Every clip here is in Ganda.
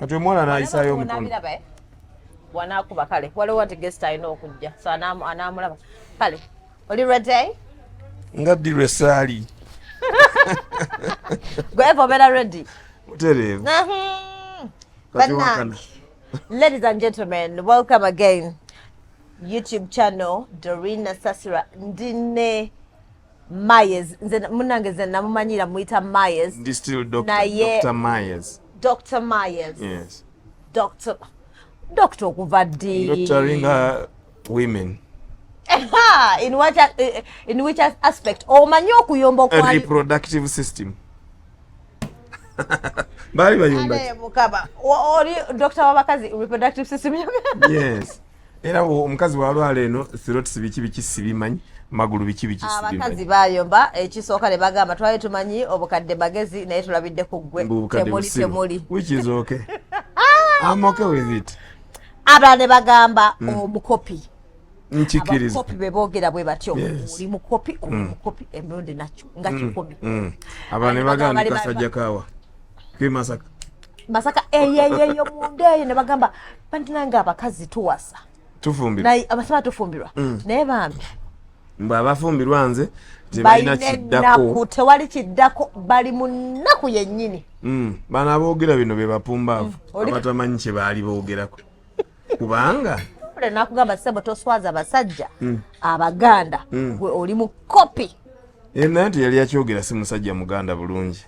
Kati omuwala n'ayisaayo omukono. Onabiraba, eh? Wanakuba kale waliwo nti guest alina okujja, so anaamulaba. Kale, oli ready? Nga ddi lwe saali? Gwe eva obeera ready. Mutereevu. Kati wakana. Bannange, ladies and gentlemen, welcome again, YouTube channel Dorina Sasira. Ndine Myers. Nze munange, nze namumanyira muyita Myers. Ndi still Dr. Naye- Dr. Myers. Dr. Myers. Yes. Dr. Dr. Okuva ddi? Doctoringa women. In which aspect? Omanyi okuyomba A okwali reproductive system. Baali bayomba ki? Ale, Mukama. Oli doctor w'abakazi, reproductive system? Yes. Era omukazi bw'alwala eno throats, biki biki sibimanyi, magulu biki biki Abakazi sibimanyi. bayomba. Ekisooka ne bagamba, twali tumanyi obukadde magezi, naye tulabidde ku ggwe. Mbu obukadde Temuli busiru. temuli. Which is okay. I'm okay with it. Abalala ne bagamba omukopi. Nkikkiriza. Abakopi be boogera bwe batyo. Oli mukopi, oli mukopi emirundi nakyo nga 100. Abalala ne bagamba Bali ndi kasajja kaawa ke Masaka. Masaka eyeyeyo munda eyo ne bagamba bantinange abakazi tuwasa. Tufumbirwa. Naye abasaba tufumbirwa, naye bambi Mbu abafumbirwa nze tebalina balina kiddako. Ennaku, tewali kiddako, bali mu nnaku yennyini. Bano aboogera bino be bapumbaavu abatamanyi kye baali boogerako, kubanga Ule nakugamba, ssebo, toswaza basajja Abaganda, gwe oli mukopi. Eh, naye nti yali akyogera si musajja Muganda bulungi.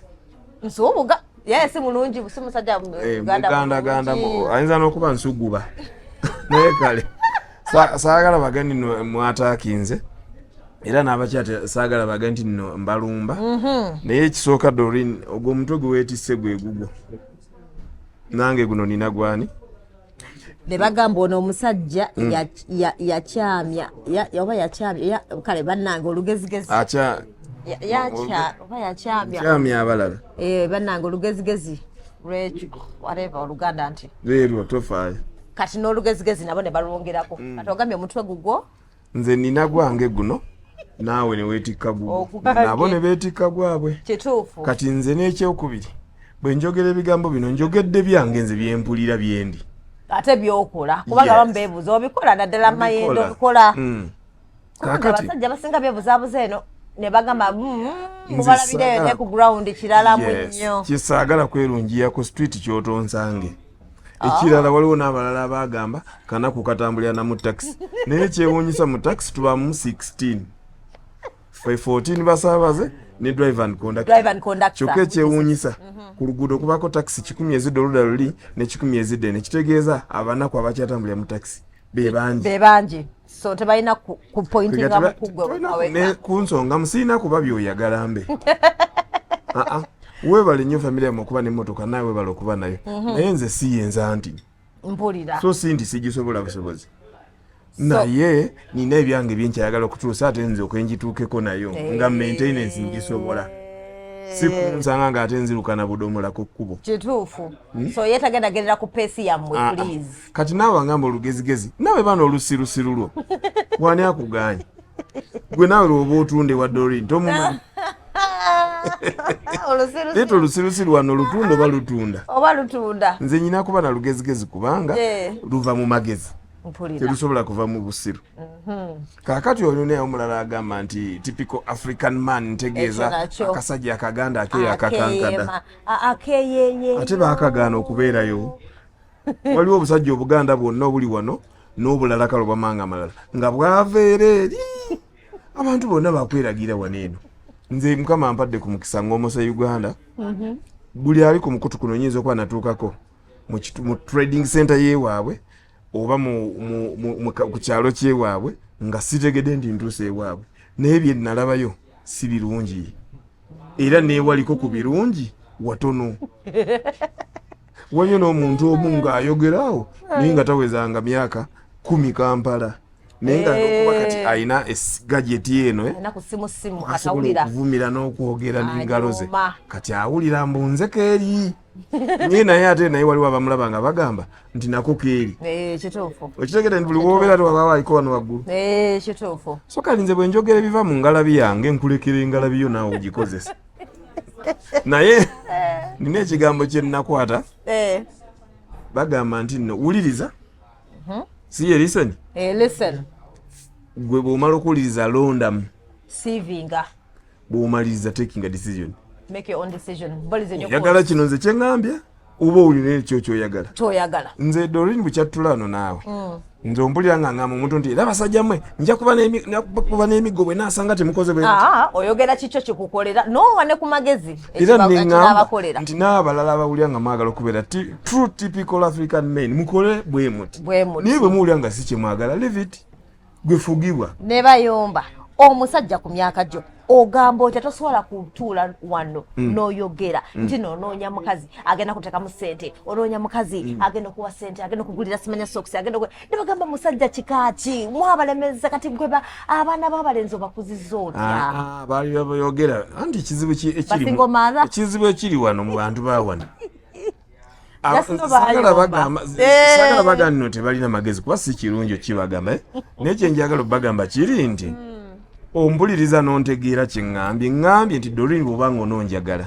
Nsubuga ye si mulungi, si musajja Eh, Muganda Muganda ganda bulungi. Ayinza n'okuba nsuguba, naye kale saagala bagandi nno mwataakinze, era n'abakyala saagala baga nti nno mbalumba. Naye ekisooka, Dorin, ogwo omutwe gwe weetisse gwe gugwo, nange guno nina gwani. Ne bagamba ono omusajja yakyamya oba yakyamya kale bannange olugezigezi. Akya Oba yakyamya. Kyamya abalala. Eh, bannange, olugezigezi lwekyo, whatever, Oluganda nti Leerwo tofaayo. Kati n'olugezigezi nabo ne balwongerako. Kati ogambye omutwe gugwo. Nze nina gwange guno, naawe ne weetikka gugwo. Ogwange. Nabo ne beetikka gwabwe. Kituufu. Kati nze n'ekyokubiri, bwe njogera ebigambo bino, njogedde byange nze byempulira byendi. Ate byokola, kubanga abamu beebuuza obikola, naddala mayendo. Mbikola. Obikola. Kubanga Kaakati abasajja basinga beebuzaabuza eno ne bagamba, Nze mubalabireyo ne ku ground kiralamu nnyo." Kisaagala kwerungiya ku street kyotonsange. Ekirala, waliwo n'abalala abagamba kanaku katambulira na mu taxi, naye kyewuunyisa mu taxi tubamu 16, fe 14 basaabaze ne driver and conductor. Driver and conductor. Kyokka ekyewuunyisa, ku luguudo kubako taxi 100 ezidda oludda luli ne 100 ezidda eno, ekitegeeza abanaku abakyatambulira mu taxi be bangi. Be bangi, so tebalina ku pointinga mukugwe. Ne ku nsonga musiina kuba byoyagala mbe. Ah, ah. Weebale nnyo famire yammwe okuba n'emmotoka, naawe weebale okuba nayo, naye nze siyenza nti Mpulira. So si nti sigisobola busobozi, naye nina ebyange byenkyayagala okutuusa, ate nze okwenjituukeko nayo nga maintenance ngisobola, si kunsanga ng'ate nziruka na budomola ku kkubo. Kituufu. So ye tagenda gerera ku pace yammwe. Ah, ah. Please. Kati naawe angamba olugezigezi, naawe baana olusirusiru lwo wani akuganye? Gwe naawe lwoba otunde wa Dorin tomumanyi. Olusirusiru. Leeta olusirusiru wano, olutunda oba lutunda. Oba lutunda. Nze nyina kuba na lugezigezi kubanga luva mu magezi. Mpulira. Terusobola kuva mu busiru. Kaakati oyo naye omulala agamba nti typical African man, ntegeeza Ekyo nakyo. akasajja akaganda akeyo akakankada. Akeeyema, akeeyeye. Ate baakagaana okubeerayo. Waliwo obusajja Obuganda bwonna obuli wano n'obulala kale obwamanga amalala nga bwava era eri, abantu bonna bakweragira wano eno. Nze Mukama ampadde ku mukisa ng'omosa Uganda. Buli ali ku mukutu kuno nyinza okuba natuukako mu trading center yewaabwe oba ku kyalo kyewaabwe nga sitegedde nti ntuuse ewaabwe, naye bye nalabayo si birungi, era neewaliko ku birungi watono. Waliyo n'omuntu omu ng'ayogeraawo naye nga tawezanga myaka 10 Kampala, naye nga okuba kati alina gadget eno, eh, Alina ku simu simu. asobola Katawulira. okuvumira n'okwogera n'engalo ze. Anyooma. Kati awulira mbu nze keeri nye, naye ate naye waliwo abamulaba nga bagamba nti nako keeri. Eh, kituufu. Okitegedde nti buli wobeera tewabaawo aliko wano waggulu? Eh, kituufu. So kati nze bwe njogera ebiva mu ngalabi yange, nkulekera engalabi yo naawe ogikozesa, naye nina ekigambo kye nnakwata. Bagamba nti nno wuliriza. Si ye listen? Eh, listen. Gwe bw'omala okuwuliriza londamu. Sievinga. Bw'omaliriza taking a decision. Make your own decision. Ball is in your Oyagala court. kino nze kye ŋŋambye oba owulira ekyo ky'oyagala. Kyoyagala. Nze Doreen bukyattula ano naawe. Nze ompulira nga ngamba omuntu nti era basajja mmwe nja kuba n'emiggo bwe naasanga temukoze bwe muti. Ah, oyogera kikyo kikukolera nowa ne ku magezi Era neŋŋamba ekinaabakolera nti n'abalala abawulira nga mwagala okubeera true typical African men, mukole bwe muti. Bwe muti. Naye bwe muwulira nga si kye mwagala, leave it, gwe fugibwa. Ne bayomba omusajja ku myaka gyo, ogamba otya? Tosobola kutuula wano n'oyogera nti noonoonya mukazi agenda kuteekamu ssente, onoonya mukazi agenda okuwa ssente, agenda okugulira simanya sokisi, agenda ne bagamba musajja kikaaki mwabalemeza. Kati gwe abaana b'abalenzi obakuzizza otya? Ah, ah, baali babayogera anti ekizibu ekiri Ba single mother? Ekizibu ekiri wano mu bantu ba wano, Just no saagala bayomba. bagamba, saagala bagamba nno tebalina magezi, kuba si kirungi okibagamba, eh? Naye kyenjagala obagamba kiri nti ompuliriza n'ontegeera kye ŋŋambye. Ŋŋambye nti Doreen, bw'oba nga onoonjagala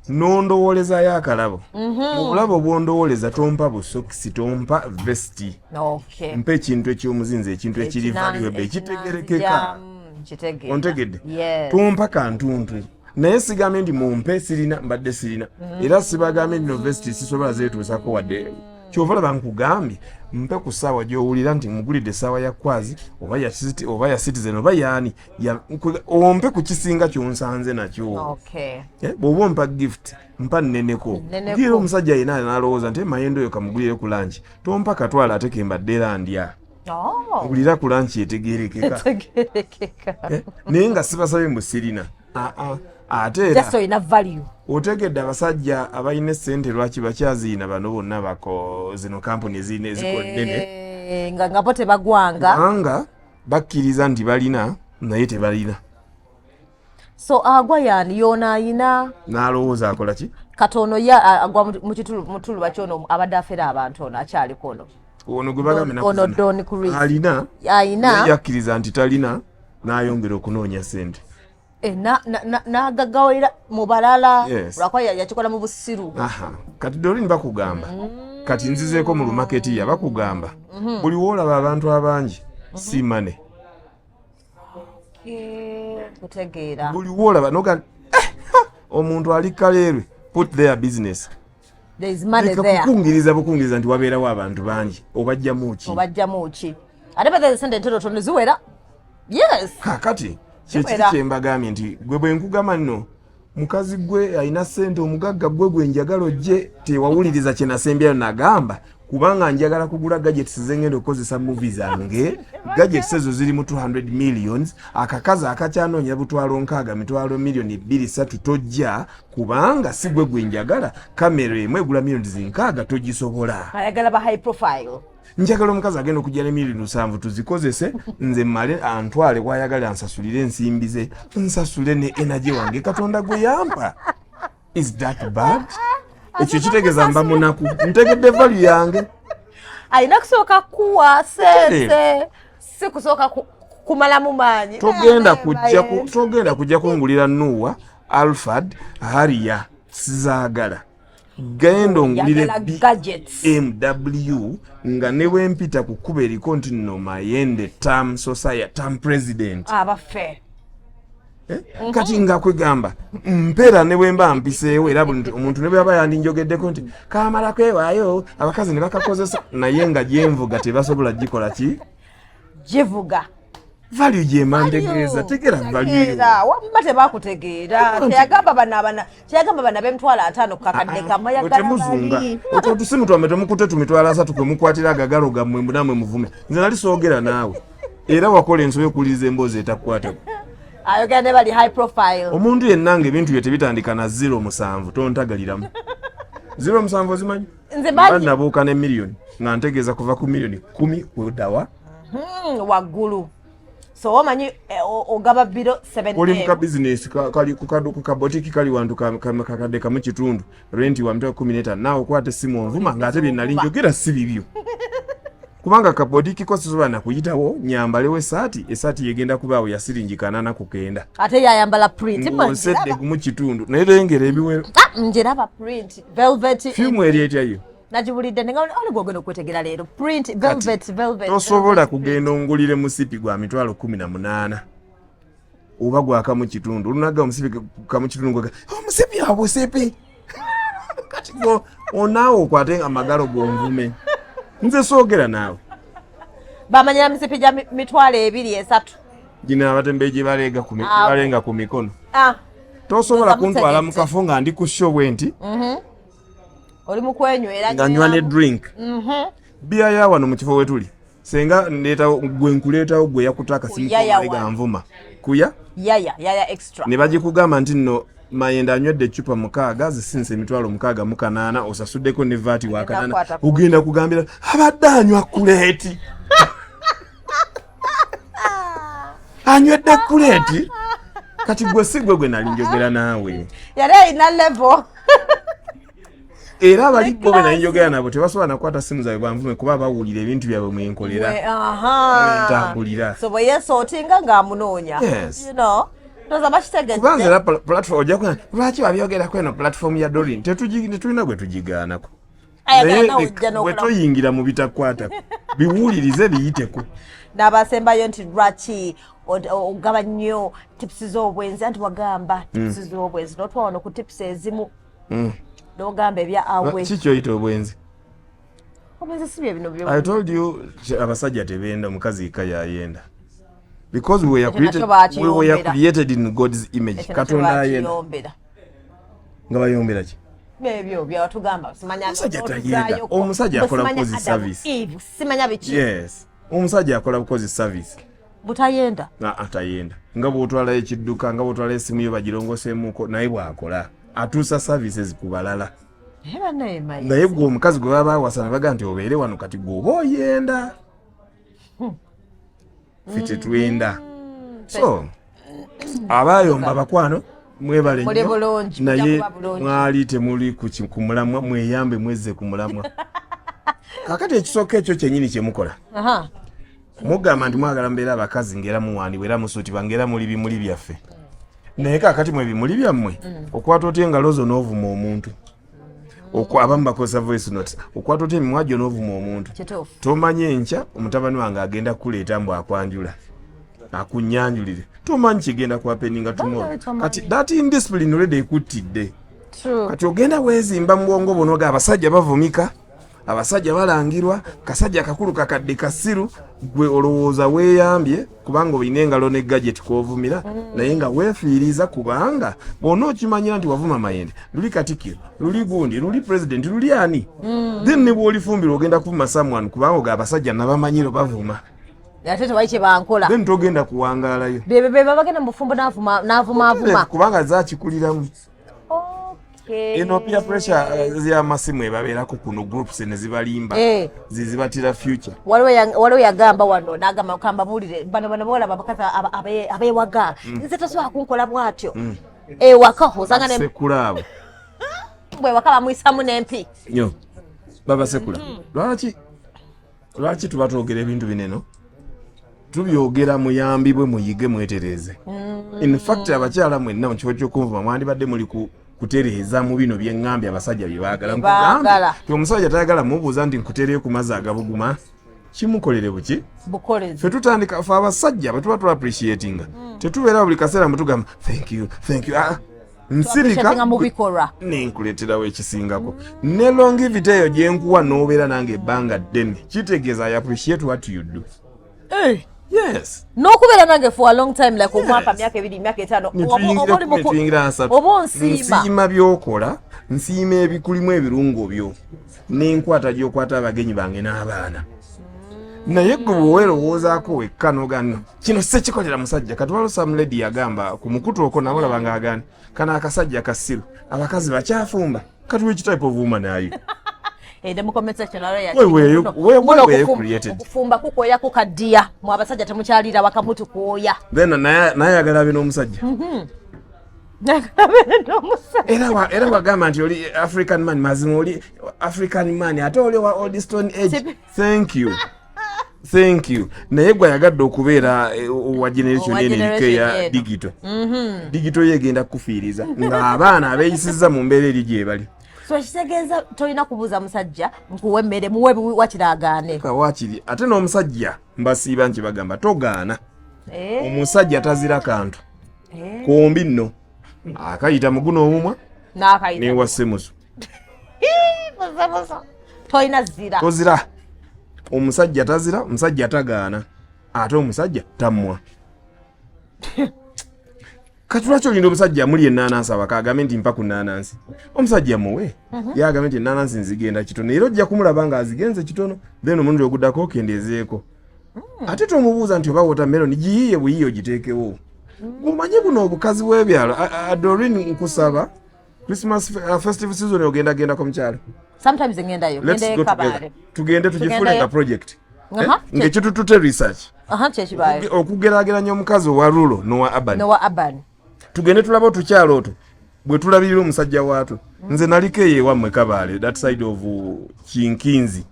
n'ondowoolezayo akalabo, mu bulabo bw'ondowooleza tompa busokisi, tompa vesti, mpa ekintu ekyomuzinzi, ekintu ekiri valuable, ekitegerekeka. Kitegeera. Ontegedde? Yes. Tompa kantuntu. Naye sigambye nti mumpe, sirina, mbadde sirina, era sibagambye nti no vesti sisobola zeetuusako wadde. Kyova olaba nkugambye mpe ku ssaawa gy'owulira nti mugulidde essaawa ya Kwazi oba ya City oba ya Citizen oba yaani ompe ku kisinga kyonsanze nakyo. Eh, bw'oba ompa gift, mpa nneneko. Nneneko. Era omusajja yenna n'alowooza nti mayendo oyo kamugulire ku lunch, tompa katwala ate kembadde era ndya. Ngulira ku lunch etegerekeka. Tegerekeka. Eh, naye nga sibasabye mbu sirina. Ah, ah. Ate era Just olina value. Otegedde abasajja abalina essente lwaki bakyaziina? Bano bonna bako zino kampuni ezirina ezikola ennene. Eh, nga bo tebagwanga. Kubanga bakkiriza nti balina naye tebalina. So agwa yani yoona ayina. N'alowooza akola ki? Katono ye agwa mu tuluba kyono abadde afera abantu, ono akyaliko ono. Ono gwe bagambye ennaku Ono zino. Don Chris. Alina. Ayina. Naye yakkiriza nti talina n'ayongera okunoonya sente. Eh, n'agaggawalira mu balala. Lwakuba yakikola mu busiru. Aha. Kati Doreen, bakugamba, kati nzizeeko mu lumaketiya, bakugamba buli woolaba abantu abangi si money. Kutegeera. Buli woolaba noga eh, ha, omuntu ali kaleerwe, put their business. There is money Leka there. Kukungiriza bukungiriza nti wabeerawo abantu bangi, obajjamu ki? Obajjamu ki? Ate bathe sente entonotono ziwera, yes. Kakati kyekiri Ziwera. kyembagambye nti gwe bwe nkugamba nno mukazi gwe alina sente, omugagga gwe gwe njagala ojje, tewawuliriza kye nasembyayo nagamba, kubanga njagala kugula gadgets zengenda okukozesa movie zange. Gadgets ezo ziri mu 200 millions. Akakazi akakyanoonya butwalo 60, mitwalo miliyoni 2-3, tojja, kubanga si gwe gwe njagala. Kamera emu egula miliyoni 60, togisobola. Ayagala ba high profile. Njagala omukazi agenda okujja ne miliyoni 7 tuzikozese, nze mmale antwale wayagala, ansasulire ensimbi ze, nsasule ne energy wange Katonda gwe yampa. Is that bad? Ekyo kitegeeza mba munaku? Ntegedde value yange. Alina kusooka kuwa sente, si kusooka kumalamu maanyi. Togenda kujja kungulira Noah, Alphard, Harrier, sizaagala. Genda ongulire Yagala gadgets. BMW, nga ne bwempita ku kkuba eriko nti nno Mayende tam society tam president. Abaffe. Eh? Kati nga kwegamba mpeera ne bwe mba mpiseewo, era buli omuntu ne bwaba yandinjogeddeko nti kamala kwewaayo, abakazi ne bakakozesa, naye nga gyenvuga tebasobola gikola ki? Givuga. Value gyemantegeeza, tegera value. Tegeera, wamma tebakutegeera. Teyagamba bano abana, teyagamba bano ab'emitwalo 50 ku kakadde kamwe, ayagala Temuzunga. bali. Otwo otusimu twammwe temukutte tu 30,000 kwe mukwatira agagalo gammwe, mbu nammwe muvume. Nze nali soogera naawe, era wakola ensobi okuwuliriza emboozi etakukwatako. Ayogera ne bali high profile. Omuntu yenna nga ebintu bye tebitandika na 07, tontagaliramu. 07 ozimanyi? Nze Mba manyi. nabuuka ne miliyoni, nga ntegeeza kuva ku miliyoni 10 kuddawa. Waggulu. So omanyi ogaba biro 7. Oli mu kabizinesi kali ku kabotiki kali wantu kakadde kamu kitundu, renti wa mitwalo 15, naawe okwata essimu onvuma ng'ate bye nali njogera si bibyo, kubanga kabotiki ko sisobola nakuyitawo nyambalewo esaati. Esaati yegenda kubaawo ya siringi 890. Ate yayambala print. Ng'onsedde gumu kitundu, naye lengera ebiwero. Ah, njiraba print velvet. Fiimu eri etyayo? Nagiwulidde nenga oli gwogenda okwetegera leero print velvet velvet. Tosobola kugenda ongulire musipi gwa 180,000 oba gwakamu kitundu olunaga omusipi kamu kitundu gwaga omusipi oh, abusipi kati gwo onaawe okwate amagalo gonvume nze soogera naawe. Bamanyira misipi gya 20,000, 30,000. Gino abatembeeyi gye balenga ku mikono. Ah. Tosobola kuntwala mu kafo nga ndi ku show bwe nti. Oli mu kwenywera. Nga nywa ne drink. Bbiya ya wano mu kifo we tuli senga ndeetawo gwe nkuleetawo gwe yakuta akasimu ga nvuma kuya. Yaya yaya extra. Ne bagikugamba nti nno Mayenda anywedde eccupa 6 zisinsa 68,000 osasuddeko ne VAT wa kanaana ogenda kugambira abadde anywa kuleeti anywedde kuleeti. Kati gwe si gwe gwe nali njogera naawe. Yali alina level. Era abali bo be nali njogera nabo tebasobola nakukwata simu zaabwe banvume kuba bawulira ebintu byabwe mwenkolera mwentambulira. So bwe yeesootinga ng'amunoonya. Yes. You know, ndowooza bakitegedde. Kubanza era platform ojja kuba lwaki babyogerako eno platform ya Doreen tetulina gwe tugigaanako. Ayagala naye nawe ojja bwe n'okola. Toyingira mu bitakwatako biwulirize biyiteko. N'abasembayo nti lwaki ogaba nnyo tips z'obwenzi, anti wagamba tips z'obwenzi n'otwa wano ku tips ezimu n'ogamba ebya awe. Ki kyoyita obwenzi? Obwenzi si bye bino byo. I told you abasajja tebenda, omukazi yekka yayenda because we are Ekyo nakyo created, we were bakiyombera. created in God's image. Ekyo nakyo Katonda ayenda. bakiyombera. Nga bayombera ki? Ebyo byawatugamba simanya. Omusajja tayenda. Omusajja akola bukozi service. Eve simanya biki. Yes, omusajja akola bukozi service. Butayenda. Aa, tayenda. Nga bw'otwalayo ekidduka, nga bw'otwalayo esimu yo bagirongoseemuko, naye bw'akola atuusa services ku balala. Naye bannaye mayi. Naye gwe omukazi gwe baba bawasa ne bagaa nti obeere wano, kati gwe oba oyenda, ffe tetwenda. So abayomba bakwano mwebale Muli nnyo, bulungi, naye mujja kuba bulungi. Mwali temuli ku mulamwa. Mweyambe mwezze ku mulamwa. Kakati ekisooka ekyo kyenyini kyemukola, mugamba nti mwagala mubeere abakazi ngaera muwandibwa era musuutibwa ngaera muli bimuli byaffe, naye kakati mwe bimuli byammwe okwata otya engalo zo n'ovuma omuntu? Abamu bakozesa voice notes. Okwata otya emimwa gyo n'ovuma omuntu? Kituufu. Tomanyi enkya omutabani wange agenda kukuleeta mbu akwanjula akunyanjulire, tomanyi kigenda kuhappeninga tomorrow. Tomanyi. Kati that indiscipline already ekuttidde. True. Kati ogenda weezimba mu bwongo buno ga abasajja bavumika, abasajja balangirwa, kasajja kakulu kakadde kasiru. Gwe olowooza weeyambye kubanga olina engalo ne gadget kwovumira, naye nga weefiiriza, kubanga bw'ona okimanyira nti wavuma Mayende luli katikiro luli gundi luli president luli ani, then ne bw'olifumbirwa ogenda kuvuma someone kubanga oga abasajja nabamanyiro bavuma. Ate tewali kye bankola. Then togenda kuwangaalayo. Bebe bebe bagenda mu bufumbo n'avuma n'avuma avuma. Kubanga zakikuliramu. Eno peer pressure y'amasimu ebabeerako kuno groups ne zibalimba, zizibatira future. Waliwo yagamba wano n'agamba kamba buulire bano bolaba abakazi abeewaga nze tosobola kunkola bw'atyo ewaka osanga ne sekula abo. Bwe ewaka bamwisamu n'empi. Nyo babasekula. Lwaki tuba twogera ebintu bineno? Tubyogera muyambibwe, muyige, mwetereeze. In fact abakyala mwenna mu kifo ky'okunvuma mwandibadde muli ku kutereeza mu bino byeŋŋambye abasajja bye baagala. Bye baagala. Nkugambye ti omusajja tayagala mubuuza nti nkutereyo ku mazzi agabuguma, kimukolere buki? Bukolezi. Ffe tutandika, ffe abasajja bwe tuba tu appreciatinga tetubeera buli kaseera mwe tugamba thank you, thank you. Ah, nsirika. Appreciatinga mu bikolwa. Nenkuleeterawo ekisingako ne longevity eyo gyenkuwa n'obeera nange ebbanga ddene kitegeeza I appreciate what you do. Yes. N'okubeera nange for a long time, like omwaka, myaka 2, myaka 5, oba oli netuyingira 30. Oba onsiima. Nsiima byokola, nsiima ebikulimu ebirungo byo n'enkwata gy'okwata abagenyi bange n'abaana. Naye gwe bweweerowoozaako wekka n'ogamba kino sekikolera musajja. Kati waliwo some lady yagamba ku mukutu okwo namulaba ng'agamba kano akasajja kasiru, abakazi bakyafumba. Kati which type of woman are you? Ne mu comment section Were you created? Okufumba kukwoya kukaddiya mu abasajja temukyalira waka mutukwoya. Then naye ayagala abe n'omusajja. N'omusajja. Era wagamba nti oli African man, mazima oli African man ate oli wa old stone age. Thank you, thank you. Naye gwe ayagadde okubeera owa generation Owa eno eriko generation eya eno. Digital, digital yo egenda kukufiiriza ng'abaana abeeyisizza mu mbeera eri gye bali. So ekitegeeza tolina kubuuza musajja nkuwa emmere, muwe wakiragaane. Wakiri ate n'omusajja mbasiiba nti bagamba togaana. Omusajja tazira kantu. Kombi nno akayita muguno omumwa newa semusu. Tolina zira. Tozira. Omusajja tazira, omusajja tagaana, ate omusajja tammwa. Kati lwaki olinda omusajja amuli enanansi abaka agambe nti mpa ku nanansi? Omusajja muwe. Ye agambe nti enanansi nzigenda kitono, era ojja kumulaba nga azigenze kitono, then omulundi oguddako okendeezeeko. Ate tomubuuza nti oba watermelon giyiye buyiye ogiteekewo. Omanye buno obukazi bw'ebyalo. Doreen, nkusaba, Christmas festive season ogenda gendako mukyalo? Sometimes ngendayo. Let's ngendayo go together. Kabale. Tugende tugifule Tugendayo. nga project. Aha, Ng'ekitutute research. Aha, kyekibayo. Okugeraageranya omukazi owa rural n'owa urban. Nowa urban. Tugende tulabe otukyalo otwo bwe tulabirira omusajja waatwo. Nze naliko eyo ewammwe Kabaale, that side of Kinkinzi,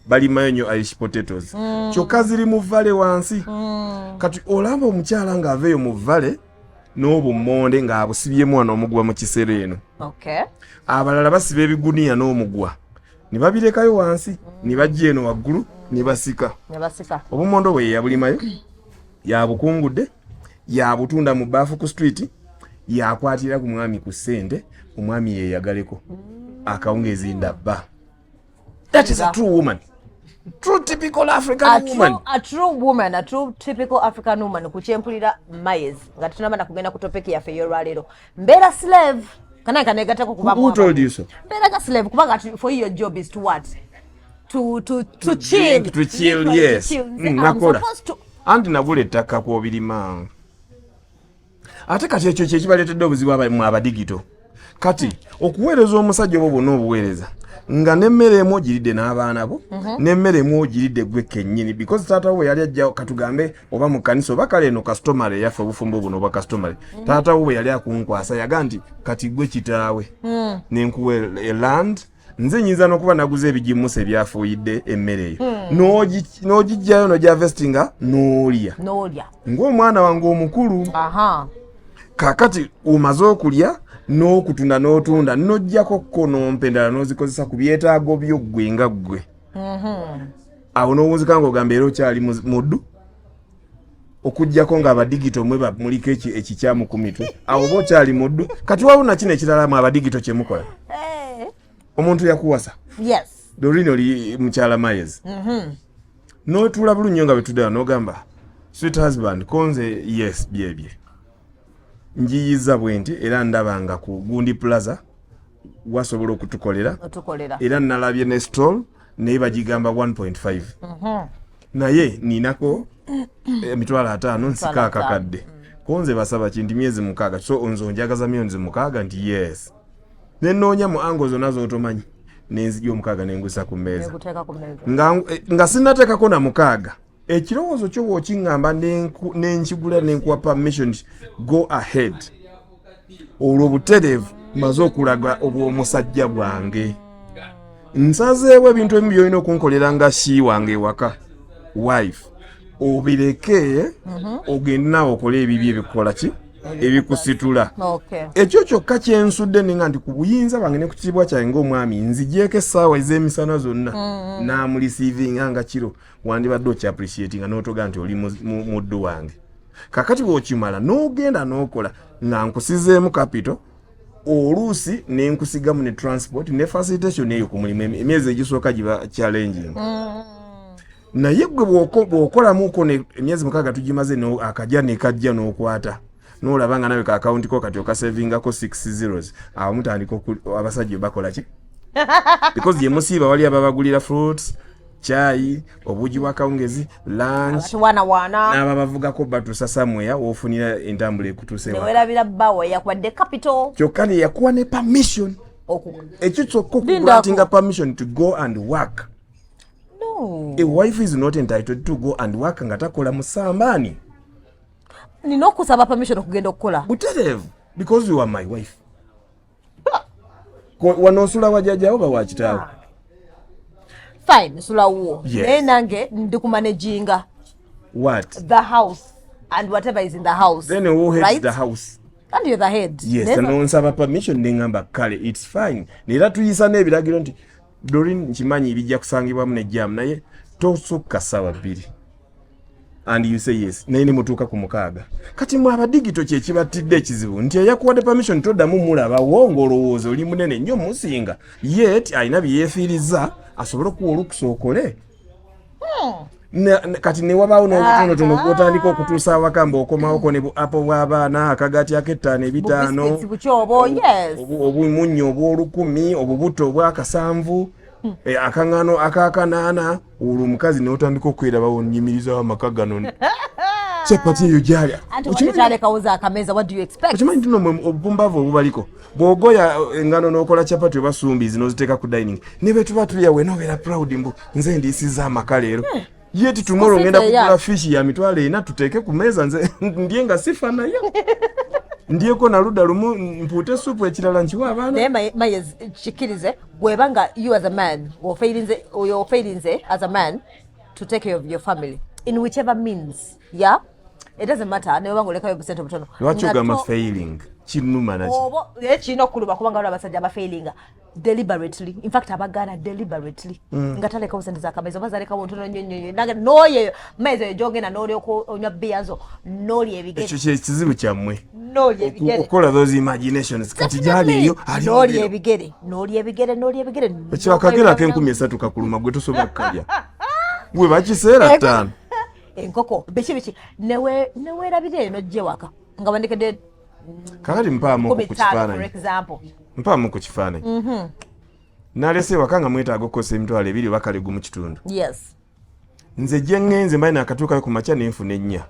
balimayo nnyo Irish potatoes, kyokka ziri mu valley wansi. Kati olaba omukyala ng'ava eyo mu valley n'obummonde ng'abusibyemu wano omuguwa mu kisero eno. Abalala basiba ebiguniya n'omuguwa ne babirekayo wansi, ne bajja eno waggulu ne basika. Ne basika. Obumondo bwe yabulimayo, yabukungudde, yabutunda mu baafu ku street, yakwatira ku mwami ku ssente, omwami yeyagaleko akawungeezi ndabba. That is a true woman, true typical African A woman. A true woman, a true typical African woman. Ku kyempulira, Mayes, nga tetunaba na kugenda ku topic yaffe ey'olwaleero, mbeera slave kanaye kanegatako kuba. Who told you so? Mbeera ga slave kubanga for you, your job is to what? To chill. To chill. Literally. Yes. To chill. Nze, I'm Nakola. supposed to Anti nagula ettaka kwobirima. Ate kati ekyo kyekibaleetedde obuzibu mu abadigito. Kati okuweereza omusajja obwo bwonna obuweereza nga n'emmere emu ogiridde n'abaana bo, n'emmere emu ogiridde gwe kennyini, because taata wo bwe yali ajja, katugambe oba mu kkanisa oba kale eno customary eyaffe, obufumbo buno obwa customary, taata wo bwe yali akunkwasa yaga nti kati gwe kitaawe, nenkuwa e land. Nze nyinza n'okuba naguza ebigimusa ebyafuuyidde emmere eyo, n'ogijjayo n'ogiharvestinga n'olya. N'olya. Ng'omwana wange omukulu. Kaakati omaze okulya n'okutunda n'otunda n'oggyako ko n'ompa endala n'ozikozesa ku byetaago byo ggwe nga ggwe. Awo n'owunzika ng'ogamba era okyali muddu, okugyako ng'abadigito mwe muliko ekikyamu ku mitwe. Awo oba okyali muddu. Kati waliwo nakino ekirala mu abadigito kyemukola. Omuntu yakuwasa. Doreen, oli mukyala Mayes, n'otuula bulungi nnyo nga bwe tuddayo n'ogamba, "Sweet husband, konze yes byebye njiyiza bwe nti, era ndaba nga ku gundi plaza wasobola okutukolera." Otukolera. "Era nalabye ne stall naye bagigamba 1.5, naye ninako 50,000, nsika akakadde konze basaba kinti myezi 6, so nze onjagaza miliyoni 6." Nti yes, nenoonya mu ango zonna z'otomanyi, nenzija omukaaga nengusa ku mmeeza. Neguteeka ku mmeeza. Nga sinnateekako na mukaaga, ekirowoozo kyo bw'okiŋŋamba nenkigula nenkuwa permission, go ahead. Olwo butereevu maze okulaga obw'omusajja bwange, nsazeewo ebintu ebimu byolina okunkolera nga shi wange ewaka, wife, obireke ogende naawe okole ebibyo ebikukola ki, ebikusitula. Ekyo kyokka kyensudde nenga nti ku buyinza bwange ne ku kitiibwa kyange ng'omwami, nzigyeko essaawa ez'emisana zonna n'amureceivinga nga kiro, wandibadde okyappreciatinga n'otoga nti oli muddu wange. Kakati bw'okimala n'ogenda n'okola nga nkusizeemu capital, oluusi nenkusigamu ne transport ne facilitation eyo ku mulimu, emyezi egisooka giba challenging, naye gwe bw'okolamuko emyezi 6 tugimaze, akajja nekajja n'okwata n'olaba nga nawe ka akawunti ko kati okasavingako 6 zeros, awo mutandika abasajja bakola ki? Because ye musiiba wali ababagulira fruits, kyayi, obuugi bwa kawungezi, lunch. Tuwaanawaana. N'ababavugako batuusa somewhere woofunira entambula ekutuuse ewaka. Newerabira bbawo yakuwadde capital. Kyokka ne yakuwa ne permission. Ekyo kyokka, Lindako. okugrantinga permission to go and work. No. A wife is not entitled to go and work nga takola musambaani. Nina okusaba permission okugenda okukola? Butereevu, because you are my wife. Wano osula wajjajjawo ba wakitaawe? Fine, nsulawo. Yes. Naye nange ndi kumanaginga What? the house and whatever is in the house. Then who heads Right? the house? And you're the head. Yes, nonsaba permission neŋamba kale, it's fine. Era tuyisa n'ebiragiro nti, "Dorin, nkimanyi bijja kusangibwamu ne jam, naye tosukka ssaawa 2," and you say yes, naye ne mutuuka ku 6. Kati mwe abadigito kyekibattidde ekizibu nti eyakuwadde permission toddamu mulabawo, ng'olowooza oli munene nnyo musinga, yet alina bye yeefiiriza asobole okuwa olukusa okole. Kati ne wabaawo n'obutonotono gw'otandika okutuusa awaka mb'okomawoko ne bu apple bw'abaana, akagaati ak'ettaano, ebitaano, Biscuits bukyobo, yes. Obumunyo obw'olukumi, obubuto obwakasanvu, akaŋŋano akakanaana. Olwo omukazi n'otandika okwerabawo, nyimirizawo amaka gano, capati eyo gyali. Anti watekyalekawo akameeza, what do you expect? Okimanyi nti no mwe obupumbavu obubaliko, bw'ogoya engano n'okola capati oba sumbizi n'oziteeka ku dining ne bwe tuba tulya, wena obeera proud mbu nze ndiisiza amaka leero, yet tomorrow ngenda Kusente. kugula fish ya 400,000 tuteeke ku meeza, nze ndye nga sifa nayo, ndyeko na ludda lumu, mpuute supu, ekirala nkiwa abaana. Naye Mayez, kikirize bweba nga you as a man ofailinze, oyo ofailinze as a man to take care of your family in whichever means, yeah, it doesn't matter ne bweba nga olekayo obusente butono. Lwaki Nga ogamba failing? Kinuma naki? Oba naye kirina okukuluma kubanga waliwo abasajja abafailinga deliberately, in fact abagaana deliberately, nga talekawo sente zakameza oba zalekawo ntono nnyo nnyo nnyo. Nange n'oyo maezi eyo gyogenda n'olyoka onywa bbiya zo n'olya ebigere. Ekyo kyekizibu kyammwe. N'olya ebigere. Okukola those imaginations. Kati gyali eyo ali N'olya mubiro. ebigere, n'olya ebigere, n'olya ebigere. Ekyo akagere ak'enkumi 3 kakuluma, gwe tosobola kukalya, gwe bakiseera ttaano. Enkoko, biki biki, neweerabira eyo nojja ewaka nga bandekedde Kakati mpaamuku 50 ku for kifaananyi. example. Mpaamu ku kifaananyi. Nalese ewaka nga mwetaaga okukozesa 20,000 oba kale gumu kitundu. Nze gye ŋŋenze mbaye nakatuukayo ku makya nenfuna ennya,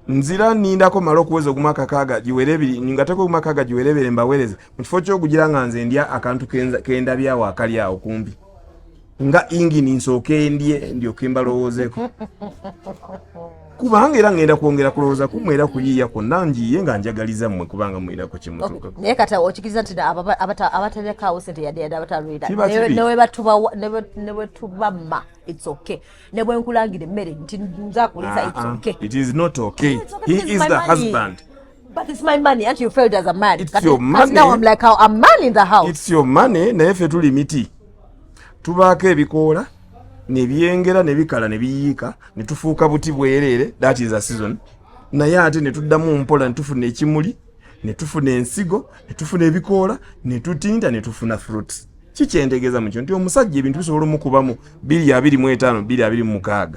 nzira nindako male okuweza ogumu akakaaga giwere ebiri, ngateko ogumu akaaga giwere ebiri, mbaweereze mu kifo ky'okugira nga nze ndya akantu kendabyawo akali awo kumpi nga ingini, nsooke ndye ndyoke mbalowoozeeko, kubanga era ŋŋenda kwongera kulowooza kumwe era kuyiiya kwonna njiye nga njagaliza mmwe, kubanga mwinako kyemutuukako. Naye kati okikiriza nti abaterekawo sente yadde yadde abatalwira Kiba kibi. Ne bwe tubamma, it's okay. Ne bwe nkulangira emmere nti nzakulisa, it's okay. It is not okay. It's okay He because is it's my the money. husband. But it's my money and you failed as a man. It's Kati- your kati money. now I'm like a man in the house. It's your money, naye ffe tuli miti, tubaako ebikoola ne byengera ne bikala ne biyiika ne tufuuka buti bwereere. That is a season. Naye ate ne tuddamu mpola ne tufuna ekimuli, ne tufuna ensigo, ne tufuna ebikoola, ne tutinta, ne tufuna fruits. Kikyentegeeza mukyo nti omusajja ebintu bisobola omukubamu 225, 226,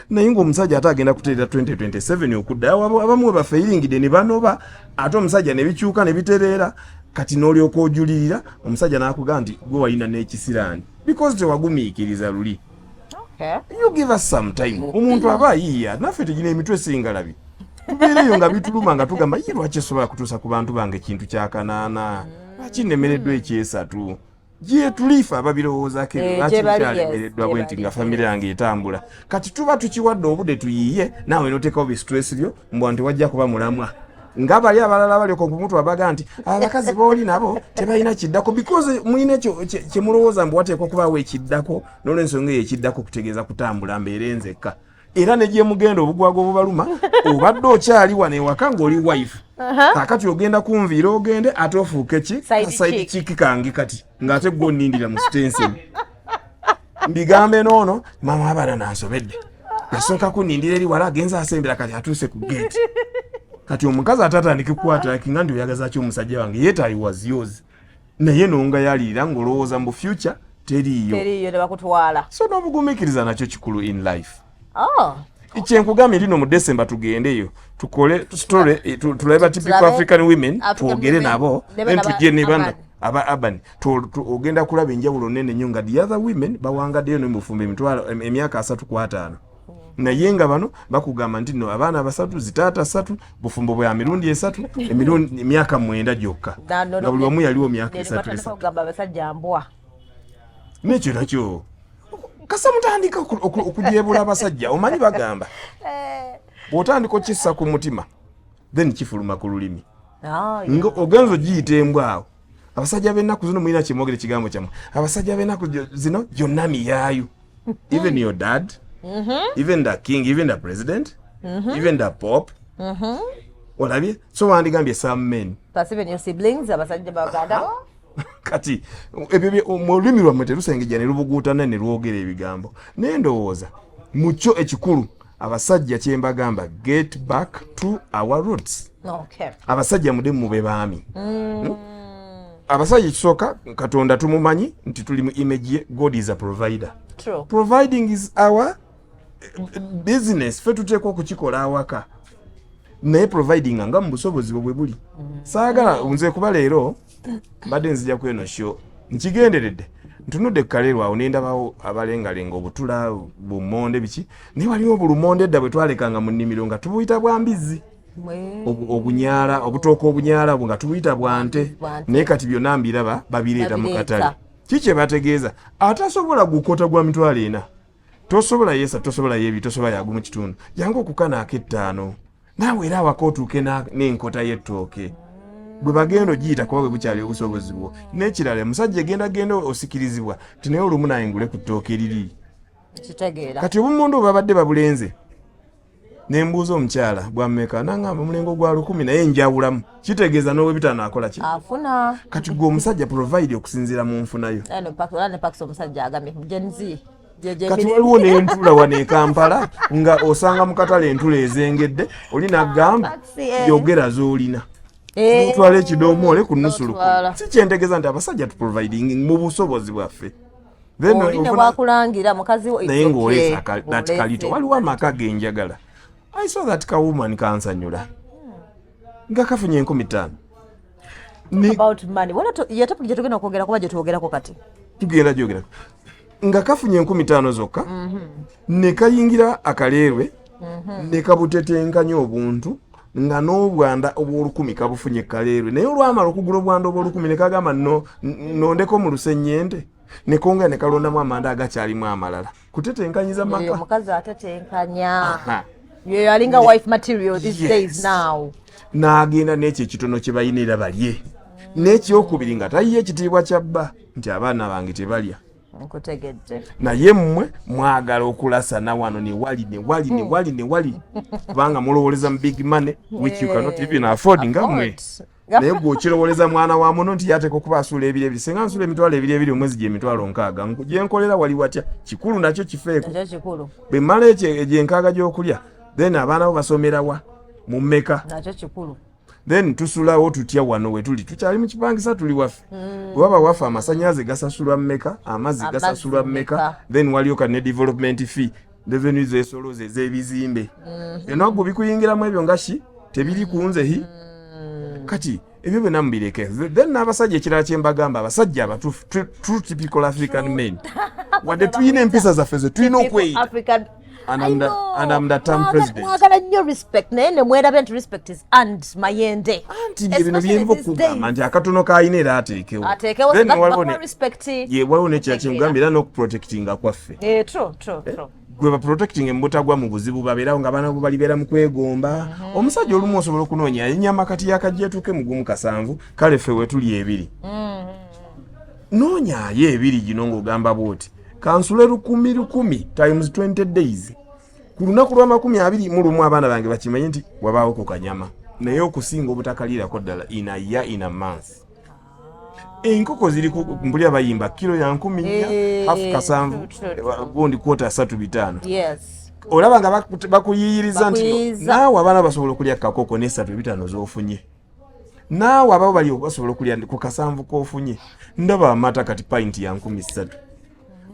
naye ng'omusajja ate agenda kutereera 2027 okuddayo. Abamu we bafeiringidde ne banoba, ate omusajja ne bikyuka ne bitereera. Kati n'olyoka ojulirira omusajja n'akugamba nti gwe walina n'ekisiraani because tewagumiikiriza luli. You give us some time. Omuntu aba ayiiya, naffe tegina emitwe singalabi, tubeereyo nga bituluma nga tugamba, ye lwaki esobola kutuusa ku bantu bange ekintu kyakanaana, lwaki nnemereddwa ekyesatu? Gye tuliife ababirowoozaako ebyo. Lwaki Gye bali, yes, nkyalemereddwa bwe nti gye nga bali. Famire yange etambula? Kati tuba tukiwadde obudde tuyiiye, naawe noteekawo bi stress byo mbwa nti wajja kuba mulamwa nga bali abalala balyoka okumutu abaga nti abakazi booli nabo tebalina kiddako, because mulina ekyo kyemulowooza mbu wateekwa okubaawo ekiddako. N'olwensonga eyo ekiddako kutegeeza kutambula mbeere nzekka, era ne gyemugenda obugwaga obubaluma. Obadde okyali wano ewaka ng'oli wife, kakati ogenda kunviira ogende ate ofuuke ki? Side side chick. Chick kange kati ng'ate gwe onnindira mu sitenseni mbigambe noono, maama abaana nansobedde, yasooka kunnindira eri wala, agenza asembera, kati atuuse ku gate. Kati omukazi ate atandike kukwatakinga nti oyagaza ki omusajja wange, yet I was yours, naye nonga yalirira ng'olowooza mbu future teriiyo. Teriiyo ne bakutwala. So n'obugumiikiriza nakyo kikulu in life. Oh. Kyenkugambye lino, mu December tugendeyo tukole story, tulabe ba typical Tulabe African women, African twogere women. nabo, Ne then bano tujje ne bano urban. aba urban. Ogenda kulaba enjawulo nene nnyo nga the other women bawangaddeyo ne mubufumbo emitwalo emyaka 35, naye nga bano bakugamba nti no abaana basatu, zitaata ssatu, bufumbo bwa mirundi esatu, emirundi emyaka 9 gyokka, nga buli wamu yaliwo myaka esatu esatu. Kugamba abasajja mbwa. Nekyo nakyo kasa mutandika okujeebula abasajja. Omanyi bagamba bw'otandika okissa ku mutima, then kifuluma ku lulimi. Nga ogenza ogiyita embwa awo. Abasajja b'ennaku zino mulina kyemwogera ekigambo kyammwe, abasajja b'ennaku zino gyonna miyaayu. Even your dad, even the king, even the president, even the pope. Olabye, so wandigambye some men. Plus even your siblings, abasajja baganda bo. Kati ebyo mu lulimi lwammwe terusengejja ne lubuguutana ne lwogera ebigambo. Naye ndowooza mu kyo ekikulu abasajja kye mbagamba, get back to our roots. Abasajja mudde mube baami. Abasajja ekisooka, Katonda tumumanyi nti tuli mu image ye. God is a provider. True. Providing is our business. Ffe tuteekwa okukikola awaka, naye providing nga mu busobozi bwe buli. Saagala nze kuba leero mbadde nzija kweno show nkigenderedde, ntunudde ku kaleerwe awo nendabawo abalengalenga obutula, bumonde, biki, naye waliwo obulumonde edda bwe twalekanga mu nnimiro nga tubuyita bwa mbizzi. Obunyaala, obutooka obunyaala obwo nga tubuyita bwa nte. Bwa nte. Naye kati byonna mbiraba babireeta mu Babireeta. katale. Ki kye bategeeza? Atasobola gukota gwa 400,000, tosobola yesa, tosobola yebi, tosobola yagumu kitundu, jangu okukana ak'ettaano naawe era awaka otuuke n'enkota y'ettooke bwe bagenda ogiyita, kuba bwe bukyali obusobozi bwo. N'ekirala, omusajja egenda genda osikirizibwa ti naye olumu naye ngule ku ttooke liri. Kitegeera. Kati obumonde obabadde babulenze, nembuuza omukyala bwammeka, nangamba omulengo gwa 1000, naye njawulamu, kitegeeza n'owebitaano akola ki? Afuna. Kati gwe omusajja provide okusinziira mu nfunayo. Eno era ne Pax omusajja agambye Gen Z. Kati waliwo n'entula wano e Kampala nga osanga mu katale entula ezengedde, oli nagamba Pax, eh. yogera z'olina, notwala ekidomoole ku nusu 1000. N'otwala. Si kyentegeeza nti abasajja tuproviding mu busobozi bwaffe. Then Oli ne bwakulangira mukazi wo, it's naye ng'oleesa okay. That kalito. Ng'oleese. Waliwo amaka genjagala, I saw that ka woman kansanyula nga kafunye 5000. About money. Wala ye topic gye tugenda okwogera kuba gye twogerako kati. Tugenda gyogerako nga kafunye 5000 zokka, ne kayingira akaleerwe ne kabutetenkanya obuntu nga n'obwanda obw'olukumi kabufunye kaleerwe. Naye olwamala okugula obwanda obw'olukumi ne kagamba no nondeko mu lusennyente, ne kongera ne kalondamu amanda agakyalimu amalala kutetenkanyiza Oyo maka. omukazi atetenkanya. Aha. Ye alinga wife material these days now. N'agenda n'ekyo ekitono kye balina era balye. N'ekyokubiri, nga tayiye ekitiibwa kya bba nti abaana bange tebalya. Nkutegedde. Naye mmwe mwagala okulasana wano ne wali ne wali ne wali ne wali, kubanga mulowoleza mu big money which you cannot even afford nga mmwe. Afford. Naye gwe okirowoleza mwana wa muno nti yateeka okuba asuula ebiri ebiri, singa nsuula 20,000 omwezi, gye 60,000 gye nkolera wali watya? Kikulu nakyo kifeeko. Nakyo kikulu. Bwe mmala ekyo egyenkaaga gy'okulya, then abaana bo basomerawa, mu mmeka? Nakyo kikulu. Then tusulawo tutya wano we tuli? Tukyali mu kipangisa, tuli waffe? Bwe waba waffe, amasannyalaze gasasulwa mmeka? Amazzi Amazzi gasasulwa mmeka? Mmeka? Then waliyo ka ne development fee, revenue zesolooza ez'ebizimbe, byonna gwe bikuyingiramu ebyo nga ki tebiri kunze hi. Kati ebyo byonna mubireke. Then n'abasajja ekirala kye mbagamba, abasajja abatuufu, true typical African men, wadde tulina empisa zaffe ze tulina okweyita. African. And I know. And I'm the term president. Mwagala nnyo respect, naye ne mwerabira nti respect is earned, mayende. Anti bye bino Especially byenva these okugamba days. nti akatono k'alina era ateekewo. Ateekewo. Then that waliwo bakuwa respect. Ye waliwo nekira kyengambye era n'okuprotectinga kwaffe. Eh, true, true, true. Gwe baprotecting embutagwa mu buzibu, babeerawo nga abaana bo balibeera mu kwegomba. Omusajja olumu osobola okunoonya ennyama kati yakajja etuuke mu 17, kale ffe we tuli 2, noonyaayo 2 gino ng'ogamba bwoti, kansule 1000 1000 times 20 days, ku lunaku lwa 21 abaana bange bakimanye nti wabaawo ku kanyama. Naye okusinga obutakalirako ddala in a year, in a month, enkoko ziri mbuli abayimba kiro ya 4000, Eh, hafu 7, true, true. gundi kwota 3 5. Olaba nga bakuyiyiriza nti Bakuyiyiriza. naawe abaana basobola okulya kakoko nesatu ebitaano z'ofunye, naawe ababo bali basobola okulya ku kasanvu k'ofunye. Ndaba amata kati pint ya 3000,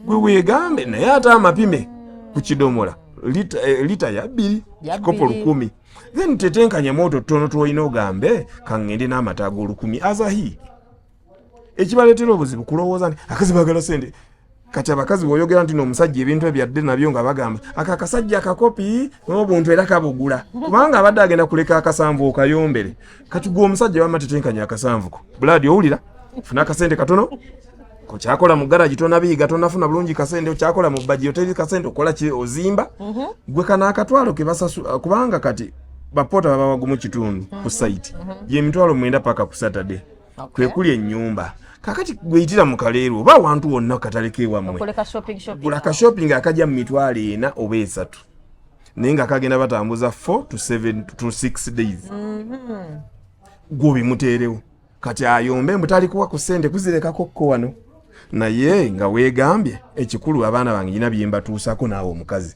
gwe weegambe naye ate amapime ku kidomola lita, lita ya 2, Ya kikopo 2. 1000. Then tetenkanya moto tono twolina ogambe kaŋŋende n'amata ag'olukumi azahi. Ekibaleetera obuzibu kulowooza nti akazi baagala sente. Kati abakazi bw'oyogera nti n'omusajja ebintu ebyadde nabyo nga bagamba aka akasajja akakopi n'obuntu era kabugula, kubanga abadde agenda kuleka akasanvu okayombere. Kati gwe omusajja wamma tetenkanya akasanvu ko buladi, owulira funa akasente katono okyakola mu garagi, tonabiiga, tonafuna bulungi kasente, okyakola mu bbaji, oteri kasente, okola ki, ozimba. Gwe kano akatwalo ke basasu, kubanga kati bapoota babawa 1.5 ku site ye 90,000 paka ku Saturday. Kwe kuli ennyumba. Kakati gweyitira mu kaleero oba awantu wonna katale kewammwe, Okoleka shopping, shopping. Gula ka shopping akajja mu 40,000 oba 3. Naye nga kagenda batambuza 4 to 7 to 6 days. Gwobimuteerewo kati ayombe mbu talikuwa ku ssente kuzirekako kko wano, naye nga weegambye ekikulu, abaana bange nyina byembatuusako naawe omukazi.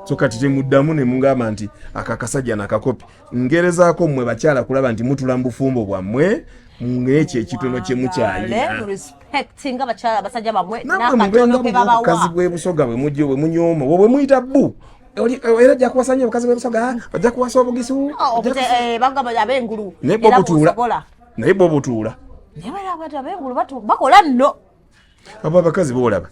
So kati temuddamu ne mugamba nti akakasajja nakakopi. Ngerezaako mmwe bakyala kulaba nti mutula mu bufumbo bwammwe ng'ekyo ekitono kye mukyayina. Respecting abakyala, abasajja bamwe. Nammwe mubenga bukazi bw'ebusoga bwe mujja bwe munyooma obwo bwe muyita bbu. Era ojja kuwasa nnyo obukazi bw'ebusoga, ojja kuwasa obugisu. Oh, bagamba ab'engulu. Naye bwo butuula, naye bwo butuula. Naye bali abantu ab'engulu bakola nno. Abo abakazi boolaba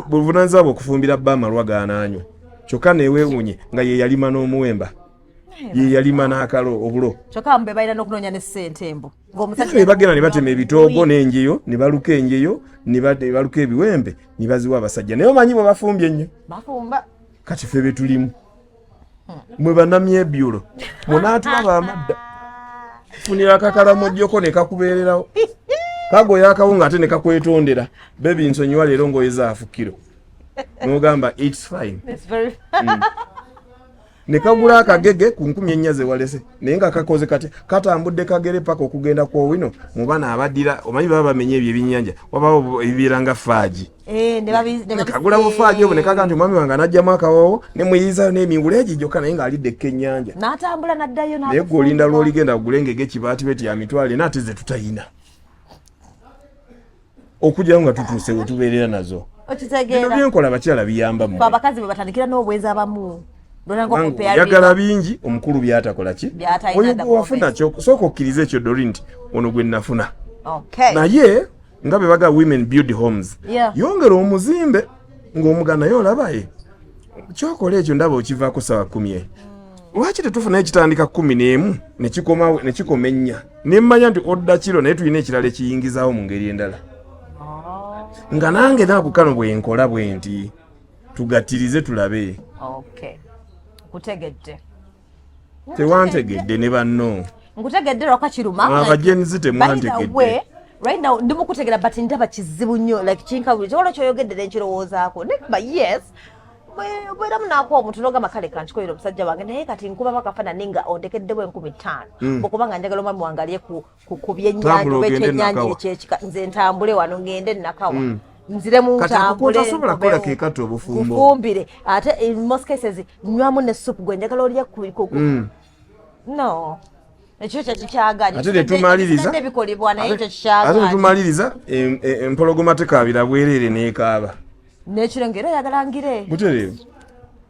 buvunanyizibwa bwe okufumbira bba amalwa g'anaanywa, kyokka neweewuunye nga ye yalima n'omuwemba, ye yalima n'akalo obulo. Kyokka mbe balina n'okunoonya ne ssente embu. Ng'omusajja bagenda ne batema ebitoogo n'enjeyo, ne baluka enjeyo, ne baluka ebiwembe, ne baziwa abasajja. Naye omanyi bwe bafumbye ennyo? Bafumba. Kati ffe be tulimu, mwe banamyebyulo munaatulaba amadda funira akakalamojjoko ne kakubeererawo, kagoya akawunga ate ne kakwetondera, "Baby, nsonyiwa, leero ngoyeza half kilo." N'ogamba, "It's fine." It's very Ne kagula akagege ku 4,000 ze walese, naye nga kakoze kati katambudde kagere paka okugenda ku Owino mu bana abaddira. Omanyi baba bamenye ebyo ebyennyanja, wabawo ebibeera nga fudge. Eh, ne kagula bufudge obwo ne kaga nti omwami wange anajjamu akawoowo ne muyiizayo n'emingulu egyo gyokka, naye ng'alidde ekkennyanja. N'atambula n'addayo. Naye gwe olinda lw'oligenda kugula engege ekibaati beti ya 400,000, ate ze tutayina okugyayo nga tutuuse we tubeerera nazo. Bino Okitegeera? byenkola abakyala biyamba mmwe. Abakazi bwe batandikira n'obwenzi abamu. Kubanga oyagala bingi omukulu byatakola ki. By'atalina. Oyo dda gwe wafuna, sooka okkirize ekyo, Dori, nti ono gwe nafuna. Okay. Naye nga bwe baga women build homes, yongera omuzimbe ng'omuga naye olabaye kyokola ekyo, ndaba okivaako sawa 10 e. Lwaki tetufuna ekitandika 11 nekikoma 4, nemmanya nti odda kiro, naye tulina ekirala ekiyingizaawo mu ngeri endala, nga nange naaku kano bwe nkola bwe nti tugattirize tulabe. Okay. Nkutegedde. Tewantegedde ne banno. Nkutegedde, lwaka kiruma. Abagenzi temwantegedde. Right now ndi mukutegera, but ndaba kizibu nnyo, like kinkabuli kyola kyoyogedde nenkirowoozaako nekba yes, bweramu nakuwa omuntu nogamba, "Kale kankikolera omusajja wange," naye kati nkuba bakafaanani nga ondekeddewo 5,000 okubanga njagala omwami wange alye ku byennyanja Tambula oba ogende ekyennyanja Nakawa. ekyekika, nze ntambule wano ngende Nakawa, nziremu Kati ako ntambule k'otasobola kukola nkomewo. ke katta obufumbo. Nkufumbire, ate in most cases nywamu ne soup gwe njagala olye ku. No, ekyo kyo kikyagaanye. Ate tetumaliriza. Ebikolebwa naye ekyo Ate kikyagaanye. tetumaliriza, empologoma tekaabira bwereere n'ekaaba. N'ekiro ngaera oyagala ngire. Butereevu.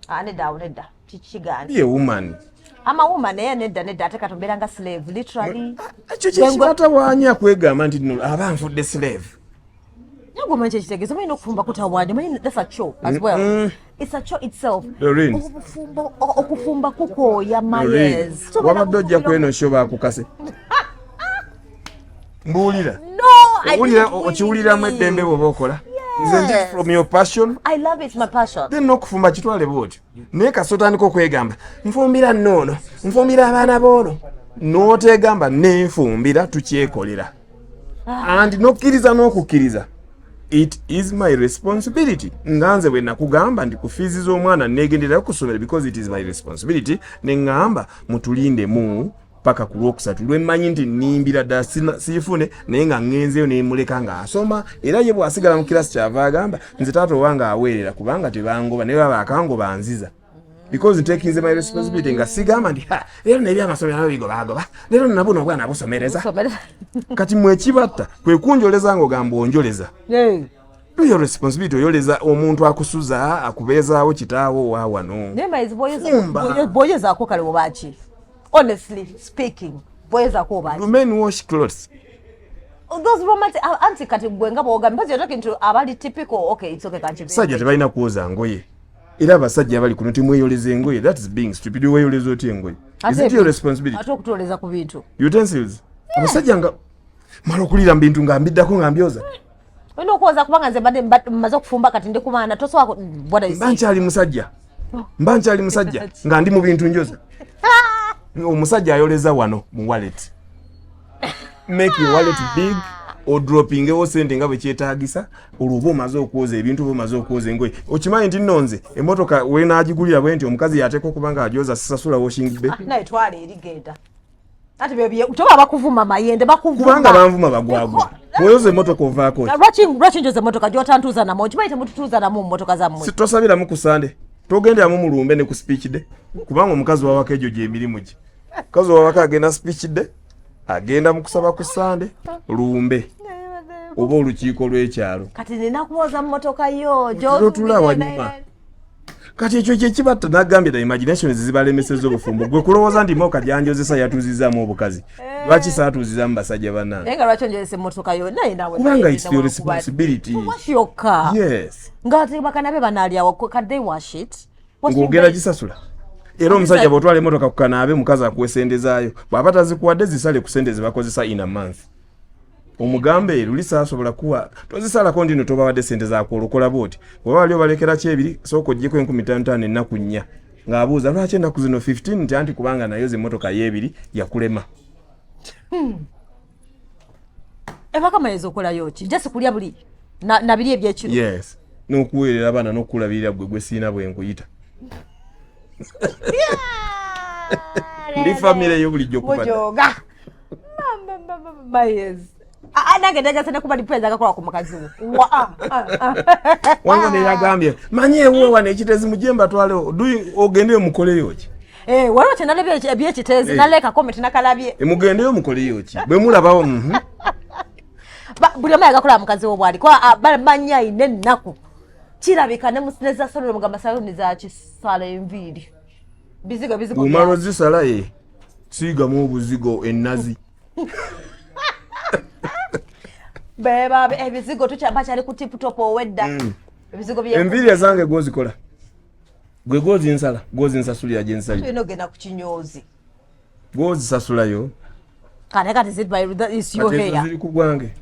Ah, nedda, awo nedda, kikigaanye. Be a woman. Amawuma, naye nedda, nedda, ate kati obeera nga slave literally. Ekyo kyekibatawaanya kwegamba nti no aba nfudde slave. Naye omanyi kyekitegeeza, omanyi n'okufumba kutawaanya, omanyi that's a chore as well. It's a chore itself. Doreen. Obufumbo, okufumba kukooya, mayes. Wabadde ojja kweno show bakukase, mbuulira. No, I Owulira didn't. okiwuliramu eddembe bw'oba okola? Nze nti from your passion. I love it, my passion. Then n'okufumba kitwale bwotyo, naye kasita otandika okwegamba nfumbira nnoono, nfumbira abaana boono, n'oteegamba neefumbira, tukyekolera, and n'okkiriza n'okukkiriza it is my responsibility, nga nze bwe nakugamba nti ku fees z'omwana neegenderayo ku ssomero because it is my responsibility, ne ŋŋamba mutulindemu paka ku Lwokusatu lwemmanyi nti nnimbira ddala siifune, naye nga ŋŋenzeyo nemuleka ng'asoma, era ye bw'asigala mu kirasi kyava agamba nze taata owange aweerera kubanga tebangoba, naye baba akangoba nziza because ntakinze my responsibility, nga sigamba nti ha leero nebyamasomero nabyo bigobagoba, leero nabuno obwana busomereza. Kati mwekibatta kwe kunjoleza ng'ogamba onjoleza. Do your responsibility, oyoleza omuntu akusuza akubeezaawo kitaawo owa wano. Naye Mayezi, Fumba. bw'oyozaako kale obaki, honestly speaking, bw'oyozaako obaki? Do men wash clothes? Those romantic, anti kati gwe nga bw'ogamba, because you're talking to abali typical. Okay, it's okay, kanki. Basajja tebalina kwoza ngoye, era abasajja abali kuno temweyoleza engoye. That is being stupid. Weeyoleza otya engoye? Is it your responsibility? Ate okutoleza ku bintu. Utensils, abasajja nga mala okulira mu bintu nga mbiddako nga mbyoza. Olina okwoza kubanga nze mbadde mmaze okufumba, kati ndi ku baana, tosobola what I Mba say. nkyali musajja, mba nkyali musajja nga ndi mu bintu njoza. Omusajja ayoleza wano mu wallet. Make your wallet big. Odropingewo sente nga bwe kyetaagisa, olwo oba omaze okwoza ebintu, oba omaze okwoza engoye. Okimanyi nti nno nze emmotoka wenaagigulira bwe nti omukazi yateeka okuba nga agyoza, sisasula washing bay. Ah, naye twala eri genda. Ati bebye toba bakuvuma mayende bakuvuma. Kubanga banvuma bagwagwa. Bw'oyoza emmotoka ovaako ki? Lwaki njoza emmotoka gy'otantuuza namu? Okimanyi temututuuza namu mu mmotoka zammwe. Si tosabiramu ku Sande, togenderamu mu lumbe ne ku speech day, kubanga omukazi wawaka egyo gy'emirimu gye. Omukazi wawaka agenda speech day, agenda mu kusaba ku Sande, lumbe oba olukiiko lw'ekyalo. Kati nina kuwoza mmotoka yo gy'otula wanyuma. Kati ekyo kye kibatta. Nagambye the imagination zibalemeseza obufumbo. Gwe kulowooza nti moka gyanjozesa yatuuzizaamu obukazi, lwaki saatuuzizaamu basajja bannange? Naye nga lwaki onjozesa emmotoka yo? Naye nawe Kubanga it's your responsibility. Wash your car. Yes. Nga ate bakanabe banaalyawo, can they wash it? Ng'ogenda gisasula. Era omusajja bw'otwala emmotoka ku kanaabe, mukazi akuwa esente zaayo. Bw'aba tazikuwadde, zisale ku sente zebakozesa in a month. Omugambe luli saasobola kuwa, tozisalako ndi no tobawadde sente zakwolukola bwoti. Bw'oba wali obalekera kyebiri, sooka oggyeko 5000 ennaku 4, ng'abuuza lwaki ennaku zino 15, nti anti kubanga nayo zemmotoka y'ebiri yakulema. Ebaka mayezi okolayo ki? Just kulya buli nabiri ebyekiro. Yes, n'okuweerera abaana n'okukulabirira gwe gwe siina bwe nkuyita. Ndi famire yo bulijjo kuba Mujoga mayezi. Ah, ah, nange ndagasa nekuba dipeza akakola ku mukazi we. Wa, ah, ah, ah. Wango neyagambye manyi ewuwe wano ekitezi mujje mbatwalewo ogendeyo mukoleyo ki? Eh, waliwo kye nalabye ebyekitezi. Eh. Naleka comment nakalabye. Mugendeyo mukoleyo ki bwe mulabawo? Buli omu ayagakola mukazi we bwali kuba bamanya ayina ennaku. Kirabika ne neza saluni, mugamba saluni zakisala enviiri bizigo bizigo. Bw'omala ozisala, ye siigamu obuzigo ennazi. Beba ebizigo bakyali ku tip top owedda. Ebizigo bye Enviiri ezange gwozikola, gwe gwozinsala, gwozinsasulira gyensalira. Tulina ogenda ku kinyoozi. Gwozisasulayo. Kate kati is it by that is your Kati ezo hair. Ziri ku gwange.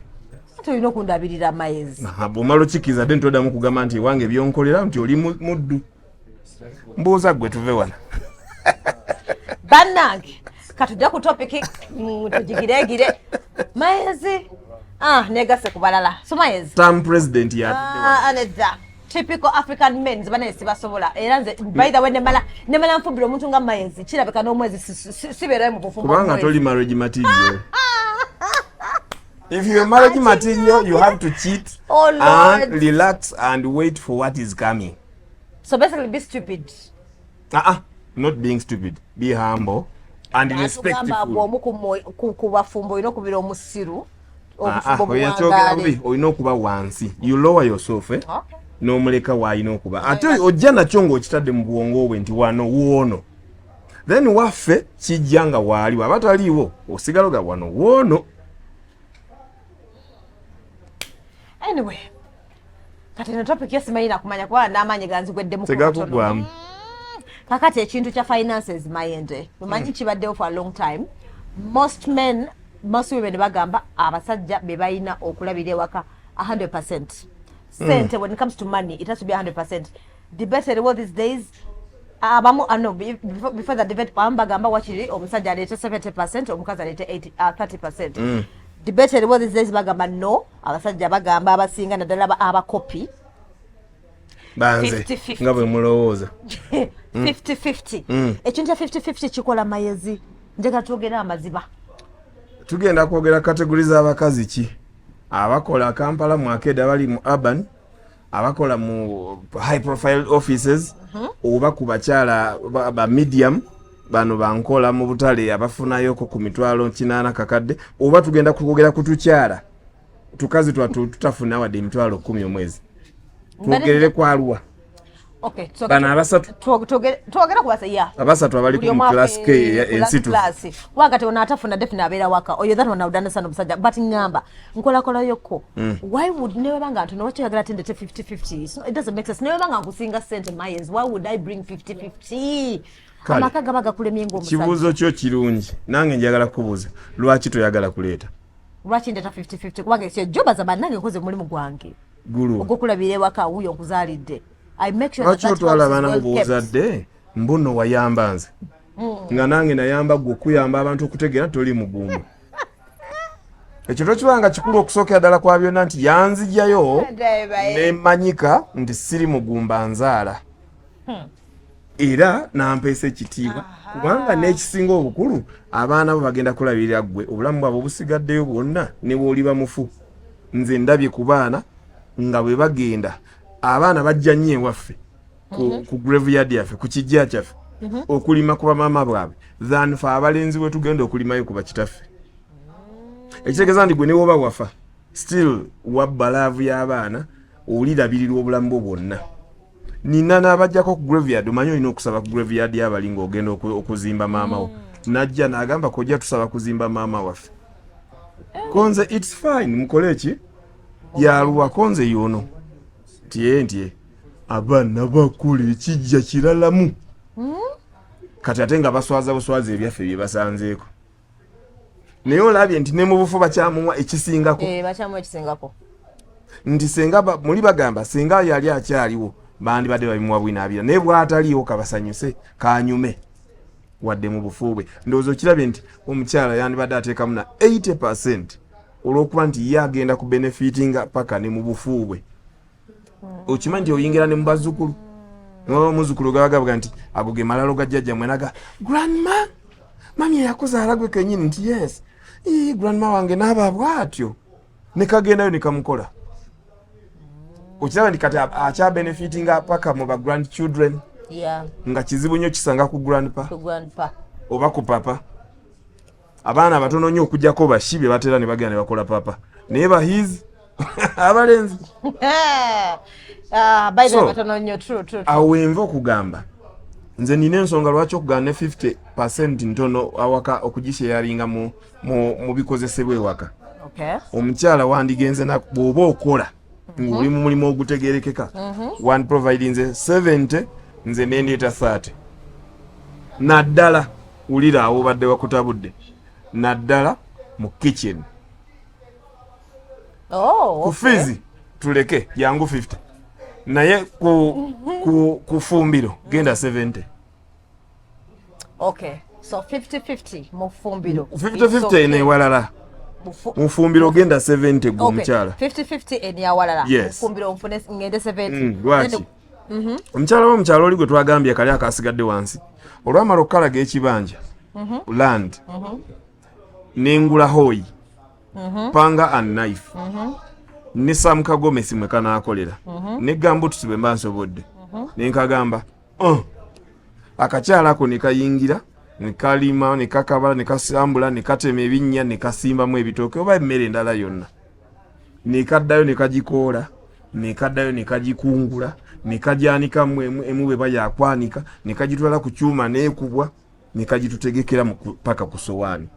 Tulina okundabirira mayezi. Aha, bw'omala okikkiriza dde ntoddamu kugamba nti ewange byonkolera nti oli muddu. Mbuuza gwe, tuve wano. Bannange, katujja ku topic, tugigiregire mayezi. Ah, negase ku balala. So mayezi Tam president yatudde wano. Ah, nedda, typical African men banaye sibasobola. Era nze by the way nemala nfumbira omuntu nga mayezi, kirabika n'omwezi sibeerayo mu bufumbo. Kubanga Omwezi. toli marriage material. If you're marriage material, you have to cheat Oh, Lord. and relax and wait for what is coming. So basically be stupid. Uh-uh. Not being stupid, be humble and Atugamba respectful. bw'omu ku bafumbo olina okubeera omusiru. Ah, ah, Obufumbo oyo yakyogera bubi. buwangaale. Olina okuba wansi, you lower yourself, eh? Okay. N'omuleka waalina okuba, ate ojja nakyo ng'okitadde mu bwongo bwe nti wano woono, then waffe kijja nga waali waba taliiwo, osigala oga wano woono. Anyway, kati eno topic yo simanyi nakumanya kuba n'amaanyi ganzigweddemu. Tegakugwamu. Kakati ekintu kya finances mayende omanyi kibaddewo for a long time. Most men, most women bagamba abasajja be balina okulabira ewaka 100 sente. When it comes to money, it has to be 100. Debate eriwo these days, abamu no, before the debate, abamu bagamba wakiri omusajja aleete 70, omukazi aleete 80, 30. Debate eriwo these days, bagamba no, abasajja bagamba abasinga naddala abakopi Banze 50-50. Nga bwe mulowooza. 50-50. Ekintu kya 50-50 kikola mayezi, njagala twogere amaziba. Tugenda kwogera category z'abakazi ki: abakola Kampala mu arcade, abali mu urban, abakola mu high profile offices, oba ku bakyala ba medium bano bankola mu butale abafunayoko ku 800,000 kakadde, oba tugenda kwogera ku tukyala tukazi twatu tutafuna wadde 10,000 omwezi. Twogerere kwaluwa? Okay, so Bano abasatu. Twogere ku basa, yeah. Abasatu abali Buli mu omu class K ensitu. Class. Kubanga kati ono atafuna definitely abeera waka oyo, that one I would understand omusajja, but ngamba nkolakolayoko. Why would neweba nga ntono lwaki oyagala tendete 50-50? It doesn't make sense. Neweba nga nkusinga sente mayes, why would I bring 50-50? Kale. Amaka gaba gakulemye ng'omusajja. Kibuuzo kyo kirungi, nange njagala kubuuza, lwaki toyagala kuleeta? Lwaki ndeta 50-50? Kubanga ekyo jobaza bannange, nkoze mulimu gwange Gulu ogwokulabira ewaka, wuyo nkuzaalidde. I make sure Lwaki otwala abaana bo b'ozadde mbuno wayamba nze, nga nange nayamba gwe okuyamba abantu okutegeera toli mugumba? Ekyo tokibanga kikulu okusookera ddala kwa byonna nti yanzigyayo nemanyika nti siri mugumba nzaala. Era nampeesa ekitiibwa, kubanga n'ekisinga obukulu, abaana bo bagenda kulabirira ggwe obulamu bwabwe obusigaddeyo bwonna ne bw'oliba mufu. Nze ndabye ku baana nga bwe bagenda, abaana bajja nnyo ewaffe ku graveyard yaffe, ku kijja kyaffe, okulima ku bamaama bwabwe than fe abalenzi bwe tugenda okulimayo ku bakitaffe. Ekitegeeza nti gwe ne woba wafa, still wabba love y'abaana, olirabirirwa obulamu bwo bwonna. Nina n'abajjako ku graveyard. Omanyi olina okusaba ku graveyard y'abali ng'ogenda okuzimba maama wo. Najja n'agamba, "Kojja, tusaba kuzimba maama waffe." Konze, "It's fine, mukole eki yaluwa." Konze yono ntye ntye abaana bakola ekijja kiralamu. Kati ate nga baswaza buswaza ebyaffe bye basanzeeko, naye olabye nti ne mu bufu bakyamuwa ekisingako. Eh, bakyamu ekisingako. Nti senga muli bagamba senga yali akyaliwo bandibadde babimuwa bwinaabira, naye bw'ataliiwo kabasanyuse kanyume wadde mu bufu bwe. Ndowooza okirabye nti omukyala yandibadde ateekamu na 80% olw'okuba nti ye agenda ku benefitinga paka ne mu bufu bwe. Okimanyi nti oyingira ne mu bazzukulu, naba omuzukulu gabagabaga nti ago ge malalo ga jjajja naga grandma, mami eyakuzaala gwe kenyini, nti yes. Ii, grandma wange naaba bw'atyo ne kagendayo ne kamukola. Okiraba nti kati akyabenefitinga paka mu ba grandchildren, nga kizibu nnyo kisanga ku grandpa ku grandpa oba ku papa. Abaana batono nnyo okugjako bashi be batera ne bagenda ne bakola papa, naye bahizi abalenzi. Ah, by the way, So, batono nnyo, true, true, true. Awo wenva okugamba nze nina ensonga lwaki okugamba ne 50% ntono awaka okugisharinga mu bikozesebwa ewaka. Omukyala wandigenze bw'oba okola ng'oli mu mulimu ogutegerekeka, one providinze 70, nze nendeeta 30. Naddala wulira awo obadde wakutabudde, naddala mu kitchen. Oh, ku fees tuleke yangu 50, naye ku fumbiro genda 70. Okay. So 50-50 mu fumbiro. 50-50 eno ewalala. Mu fumbiro genda 70 gwe omukyala. 50-50 eni awalala. Yes. Mu fumbiro nfune ngende 70. Lwaki? Omukyala w'omukyalo oli gwe twagambye kali akasigadde wansi, olwamala okukalaga ekibanja, land, nengula hoe, panga and knife ne sam kagomesi mwe kanaakolera ne gumboots bwe mba nsobodde, nenkagamba, "Oh." Akakyala ako ne kayingira ne kalima ne kakabala ne kasambula ne katema ebinnya ne kasimbamu ebitooke oba emmere endala yonna, ne kaddayo ne kagikoola, ne kaddayo ne kagikungula, ne kajanikamu emu bweba yakwanika, ne kagitwala ku kyuma neekubwa ne kagitutegekera paka ku sowaani.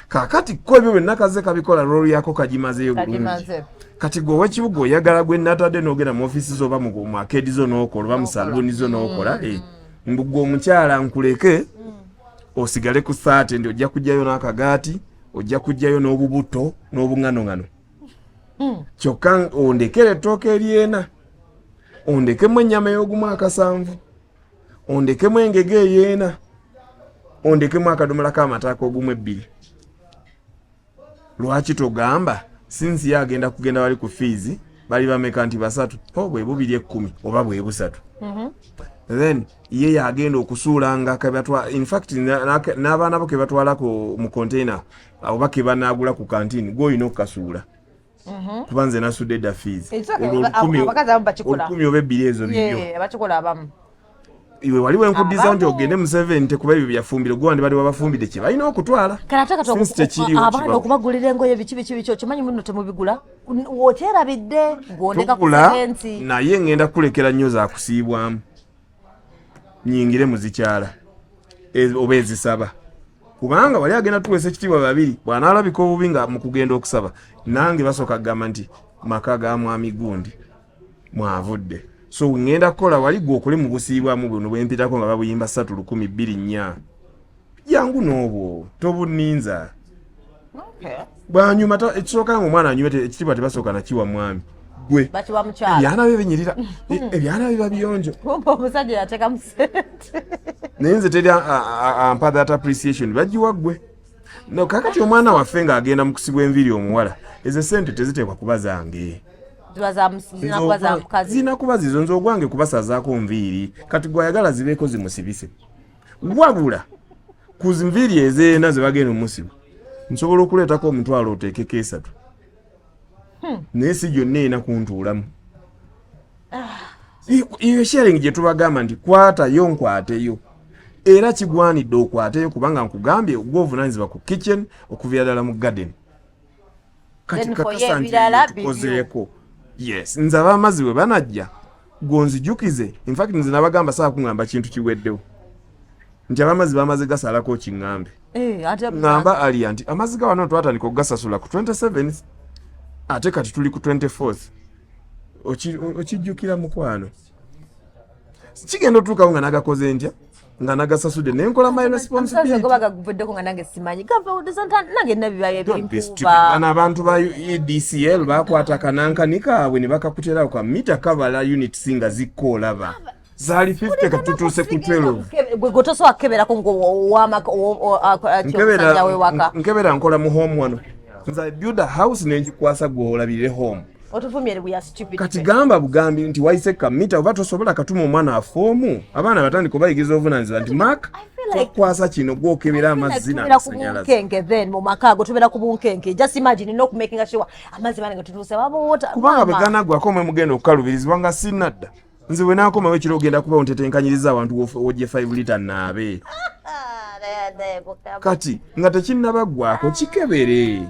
Kaakati ko ebyo byonna kaze kabikola, role yako kagimazeeyo bulungi. Kagimaze. Kati gwe ow'ekibuga oyagala gwe natadde n'ogenda mu ofiisi zo oba mu arcade zo n'okola oba mu saluuni zo n'okola, mbu gwe omukyala nkuleke osigale ku 30 ndi ojja kujjayo n'akagaati, ojja kujjayo n'obubuto n'obuŋŋanoŋŋano, kyokka ondekere ettooka eryena, ondekemu ennyama ey'ogumu akasanvu, ondekemu engege eyeena, ondekemu akadomola k'amata ak'ogumu ebbiri. Lwaki togamba since ye agenda kugenda wali ku fees bali bameka? Nti basatu o bwe bubiri ekkumi oba bwe busatu. Then ye yagenda okusuulanga kebatwa, in fact n'abaana bo kebatwala mu container oba kebanagula ku kantini, gwe olina okukasuula kuba nze nasudde dda fees. It's okay. Olwo Abakazi abamu bakikola. olukumi oba ebbiri ezo bibyo. Yeah, bakikola abamu. Iwe wali wenkuddiza nti Abamu. ogende mu 70 kuba ebyo byafumbiro gwe wandibadde wabafumbidde kye balina okutwala. Kale ate kati Since tekiriwo, abaana kibawo. okubagulira engoye biki biki biki, okimanyi muno temubigula, wokyerabidde ng'ondeka ku Tugula 70. Naye ngenda kulekera nnyo zakusiibwamu nyingire mu zikyala oba ezisaba, kubanga wali agenda tuweesa ekitiibwa babiri bw'anaalabika obubi nga mu kugenda okusaba nange basooka kugamba nti maka ga mwami gundi mwavudde. So ngenda kukola wali gwe okole mu busiibwamu buno bwempitako nga babuyimba ssatu lukumi bbiri nnya, jangu n'obwo tobuninza. Bwanyuma ekisooka nga omwana anyume ekitiibwa tebasooka nakiwa mwami gwe. Bakiwa mukyala. Ebyana bye binyirira. Ebyana biba biyonjo. Kumbe omusajja yateekamu sente. Naye nze teri ampa that appreciation, bagiwa gwe. No, kakati omwana waffe ng'agenda mu kusibwa enviiri omuwala, ezo sente teziteekwa kuba zange. Ziba za zirina kuba za mukazi. Zirina kuba zizo. Nze ogwange kubasazaako nviiri. Kati gwayagala zibeeko zimusibise, wabula ku nviiri ezeena ze bagenda omusiba, nsobola okuleetako 500 oteekeko 3, naye si gyonna ena kuntuulamu. Iyo sharing gye tubagamba nti kwatayo nkwateyo, era kigwanidde okwateyo, kubanga nkugambye gwovunanyizibwa ku kitchen okuviira ddala mu garden. Kati Then for ye kakasa nti ebirala tukozeeko. Yes, nze ab'amazzi bwe banajja gwonzijukize. Infact nze nabagamba saa kuŋŋamba kintu kiweddewo nti ab'amazzi bamaze gasalako, kiŋŋambe. Eh, ate ŋŋamba alia nti amazzi ga wano twatandika okugasasula ku 27, ate kati tuli ku 24th. Okijjukira mukwano, kigenda otuukawo nga nagakoze ntya, nga nagasasudde nenkola my responsibility. Goba gaguvuddeko nga nange simanyi gava nange nabibayo. Don't be stupid. Ebimpuuba. Bano abantu ba EDCL bakwata kanankani kaabwe ne bakakuterawo ka mita kabala units nga zikka, olaba zaali 50, kati tutuuse ku 12. Gwe gotosobola kukeberako ngaomusajja wewaka? Nkebera, nkola mu home wano. Nze I build a house nengikwasa gwe olabirire home. Otuvumye, we are stupid. Kati gamba bugambi nti wayise kamita oba tosobola, katuma omwana afoomu, abaana batandika obayigiriza obuvunanyizibwa nti mark I feel like- twakwasa kino, gwokebera amazzi tubeera ku n'amasanyalaze. bunkenke. Then mu maka ago tubeera ku bunkenke. Just imagine n'okumakinga sure amazzi bange tutuuse baboota. Kubanga bwe ganaggwako omwe mugenda okukalubirizibwa nga sinnadda. Nze bwe naakomawo ekiro ogenda kubawo ntetenkanyiriza awantu wojje 5 lita naabe. Kati nga tekinnabaggwako kikebere.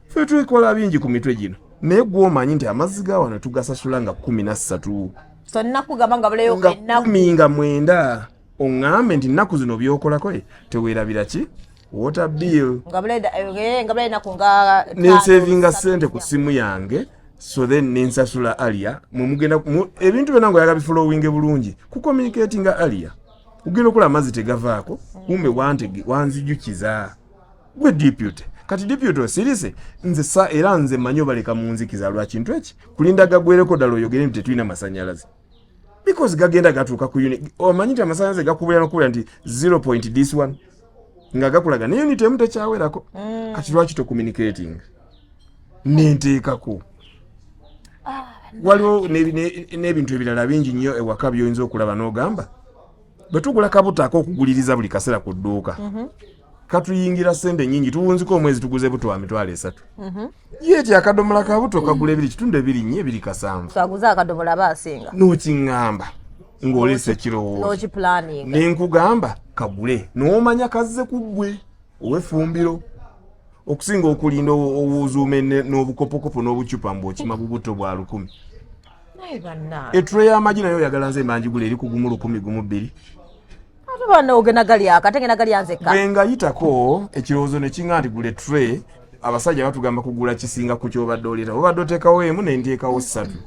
Ffe twekola bingi ku mitwe gino, naye gwomanyi nti amazzi ga wano tugasasula nga 13. So nnakugamba nga buleyo Nga ennaku. 19, oŋŋambe nti nnaku zino byokolako, teweerabira ki water bill. Nga buleyo nga buleyo ennaku nga Nensevinga 5, sente ku simu yange, so then nensasula alia. Mwemugenda ebintu byonna ngaoyaga biflowinge bulungi ku communicatinga alia, ogenda okola amazzi tegavaako, kumbe wanzijukiza gwe deputy. Kati deputy osirise nze sa era nze manyi obaleka mu nzikiza lwa kintu eki kulinda gagwereko ddala oyogere nti tetulina masanyalaze, because gagenda gatuuka ku unit. Omanyi nti amasanyalaze gakubulira nokubulira nti 0 point this one nga gakulaga naye unit emu tekyawerako. Kati lwaki tocommunicating nenteekako? Waliwo n'ebintu ebirala bingi nnyo ewaka byoyinza okulaba n'ogamba bwe tugula kabuto ak'okuguliriza buli kaseera ku dduuka, katuyingira sente nyingi, tuwunziko omwezi tuguze buto wa 30,000. Yeti akadomola ka buto kagula ebiri kitundu, ebiri nnya, ebiri kasanvu. So aguze akadomola aba asinga. N'okiŋŋamba ng'olesa ekirowoozo. N'okiplaninga. Nenkugamba kagule n'omanya kazze ku ggwe ow'effumbiro okusinga okulinda owuzuume n'obukopokopo n'obucupa mbu okima bubuto bwa 1,000. Naye bannange. Etule y'amagi nayo oyagala nze mbanjigula eri ku gumu lukumi gumu bbiri. Ate banna ogenda galyaka, ate ngenda galya nzekka. Bwe ngayitako ekirowoozo ne kiŋŋa nti gula etray. Abasajja batugamba kugula kisinga ku kyobadde oleeta, obadde oteekawo emu nenteekawo ssatu,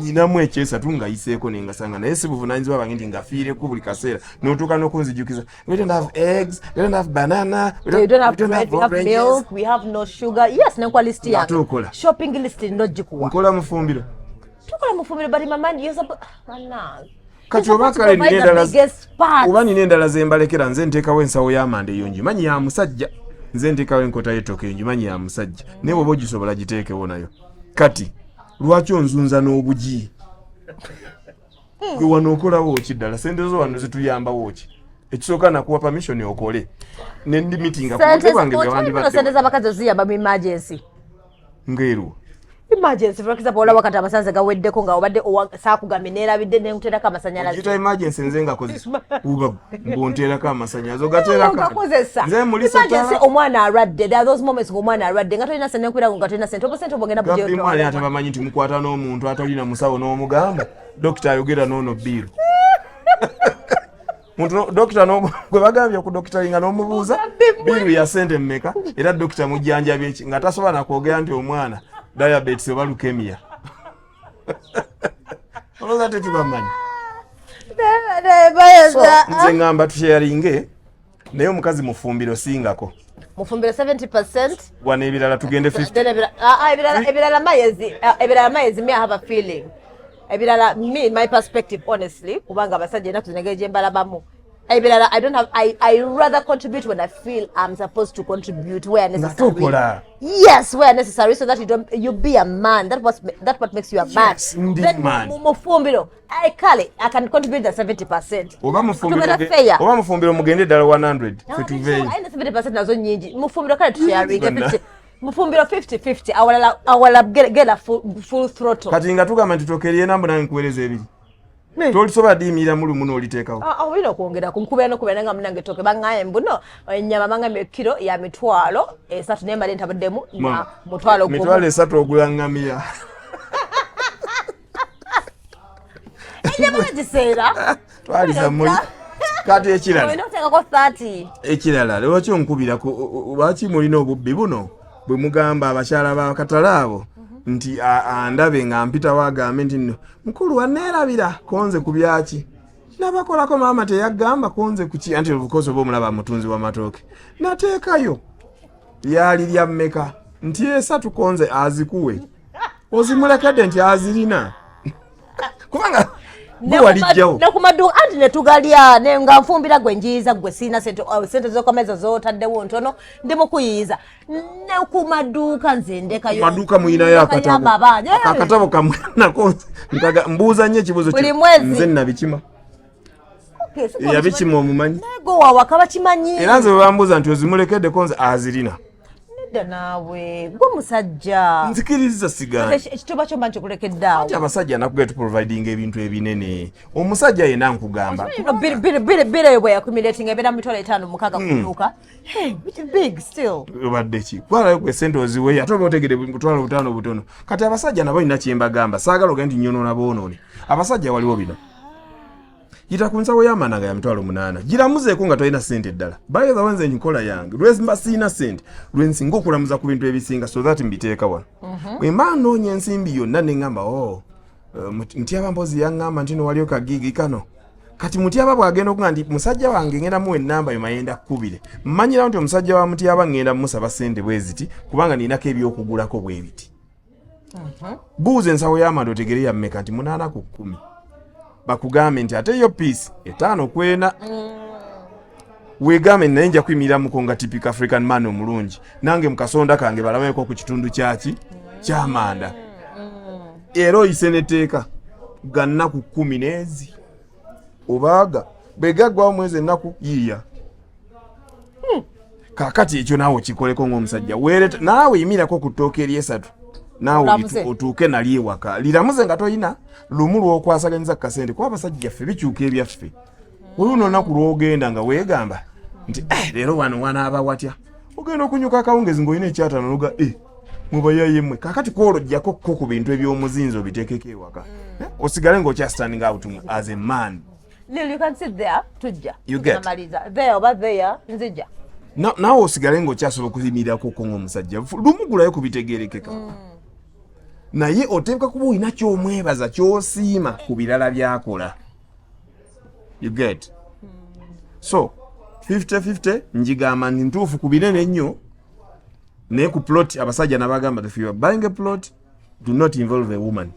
nyinamu ekyesatu ngayiseeko nengasanga, naye si buvunanyizibwa bange nti ngafiireko buli kaseera n'otuuka n'okunzijukiza we don't have eggs, we don't have banana, we We don't have we don't bread, we have oranges. milk, we have no sugar. Yes, nenkuwa list Nga yange. tukola. Shopping list nojjikuwa. Nkola mufumbiro. Tukola mufumbiro, but in my mind, you're supposed... Bannange. Kati You're oba supposed to kale provide nina the endala biggest part. Oba nina endala zembalekera, nze nteekawo ensawo y'amanda, eyo ngimanyi ya musajja. Nze nteekawo enkota y'ettooke, eyo ngimanyi ya musajja, naye bw'oba ogisobola giteekewo nayo. Kati lwaki onzunza n'obugi? Gwe wano okolawo ki ddala? Sente zo wano zituyambawo ki? Ekisooka nakuwa permission okole nendimitinga ku Sente budde bwange bwe okimanyi bino, sente wandibadde z'abakazi oziyamba mu emergency. Ngeeruwa? Emergency, for example, olaba kati amasannyalaze gaweddeko nga obadde saakugambye neerabidde nenkuteerako amasanyalaze. Ogiyita emergency? Nze ngakozesa uba ng'onteerako amasanyalaze, ogateerako Okakozesa. Nze mulisa Emergency, ttaala. omwana alwadde. There are those moments ng'omwana alwadde nga tolina sente, nenkwirako nga tolina sente, oba sente obwogenda. Gabbimu ani atabamanyi nti mukwata n'omuntu atalina musawo n'omugamba dokita ayogera n'ono biiru muntu dokita gwe bagambye okudokitalinga n'omubuuza biiru ya sente mmeka, era dokita mujjanjabi eki nga tasobola nakwogera nti omwana diabetes oba leukemia. Olowooza tetubamanyi? So nze ngamba tusharinge, naye omukazi mufumbiro singako. Mufumbiro 70. Wano ebirala tugende 50. Then ebirala mayezi, ebirala mayezi, me I have a feeling ebirala, me my perspective honestly, kubanga abasajja ennaku zino engeri gye mbalabamu. Ebirala I don't have. I rather contribute when I feel I'm supposed to contribute, where necessary. Tokola. Yes, where necessary, so that you don't, you be a man. That what makes you a man. Yes, ndi Then man. Mufumbiro, I kale I can contribute the 70%. Oba mufumbiro Tubeera fair. Oba mufumbiro mugende ddala 100 fe tuveeyo. Ayina 70% nazo nyingi. Mufumbiro kale tusharinge Bonna. 50. Mufumbiro 50-50, awalala get a full throttle. Kati nga tugamba nti tokerye nambu nange nkuweereza ebiri, tolisobola diyimiriramu lumu n'oliteekawo. Ah, ah, olina okwongera ku nkubeera nokubeera nga munange toke baŋŋaye mbuno ennyama baŋŋambye kiro ya 30,000, naye mbadde ntabuddemu na 50,000. 30,000 ogula ŋŋamiya. Ennyama bagiseera. Twaliza muli kati ekirala. Olina okuteekako 30. Ekirala, lwaki onkubirako? Lwaki mulina obubbi buno bwe mugamba abakyala bakatale abo nti andabe nga mpitawo agambe nti nno mukulu waneerabira konze ku byaki nabakolako, maama teyagamba konze kuki? Anti obukozi oba omulaba mutunzi w'amatooke nateekayo lyali lya mmeka nti 3, konze azikuwe ozimulekedde nti azirina kubanga gwe walijjawo. Ne ku maduuka anti ne tugalya ne nga nfumbira gwe njiyiza gwe siina sente, oh, sente z'okomeza z'otaddewo ntono, ndi mu kuyiyiza. Ne ku maduuka nze ndekayo. Maduuka muyinayo ndekayo akatabo. Amabanja. Akatabo kamwe nako mbuuza nnyo ekibuuzo. Buli mwezi. Nze nabikima. Okay, si gwe Yabikima omumanyi. Naye gwe wawaka bakimanyi. Era nze bwe bambuuza nti ozimulekeddeko, nze azirina. Nedda naawe gwe musajja. Nzikiriza sigaana. Ekituba kyo mba nkikulekedde awo. Anti abasajja nakugee tuprovidinga ebintu ebinene, omusajja yenna nkugamba. Biro eyo bwe yakumulatinga ebeera 56,000 ku dduuka. Hey, which is big still. Obadde ki kwalayo kwe sente oziweyo ate oba otegere 50,000 butono. Kati abasajja nabo nina kyembagamba, saagala ogende nti nyonoona boonoone abasajja. Waliwo bino, yita ku nsawo y'amanda nga ya 80,000, giramuzeeko nga tolina sente ddala. By the way, nze nkola yange lwemba siina sente lwensinga okulamuza ku bintu ebisinga, so that mbiteeka wano. Bwe mba noonya ensimbi yonna neŋŋamba, oh, Mutyaba mpozi yaŋŋamba nti no waliyo kagiigi kano. Kati Mutyaba bw'agenda okuga nti musajja wange ngenda muwa ennamba yo mayenda kkubire, mmanyirawo nti omusajja wa Mutyaba ŋŋenda mumusaba sente bwe ziti kubanga ninako ebyokugulako bwe biti. Buuza ensawo y'amanda otegere ya mmeka nti 8 ku 10, bakugambe nti ate yo piece 5 ku 4. Weegambe naye nja kuyimiriramuko nga typical African man omulungi, nange mu kasonda kange balabeko ku kitundu kyaki kyamanda. Era oyise netteeka ga nnaku 10 n'ezi obaaga bwe gaggwawo mwezi ennaku yiiya. Kaakati ekyo naawe okikoleko ng'omusajja weereta, naawe yimirako ku ttooka eryesatu naawe. Olamuze. Otuuke nali ewaka liramuze nga toyina lumu lwokwasaganyiza ku kasente, kuba abasajja ffe bikyuka ebyaffe. Oluno olunaku lwogenda nga weegamba nti eh, leero wano wanaaba watya, ogenda okunyuka akawungezi ng'olina ekyataano noga eh, mubayayemwe. Kakati kwolwo ojjako ko ku bintu eby'omuzinzi obiteekeko ewaka. Eh, osigale ng'okya standing out as a man. Lil, you can sit there, tujja. You get. Tunamaliza. There oba there, nzija. Naawe osigale ng'okyasobola okuyimirirako ng'omusajja lumu gulayo ku bitegeerekeka, naye oteekwa kuba olina ky'omwebaza ky'osiima ku birala byakola. You get? So 50-50 njigamba nti ntuufu ku binene ennyo, naye ku plot abasajja nabagamba, if you are buying a plot, do not involve a woman,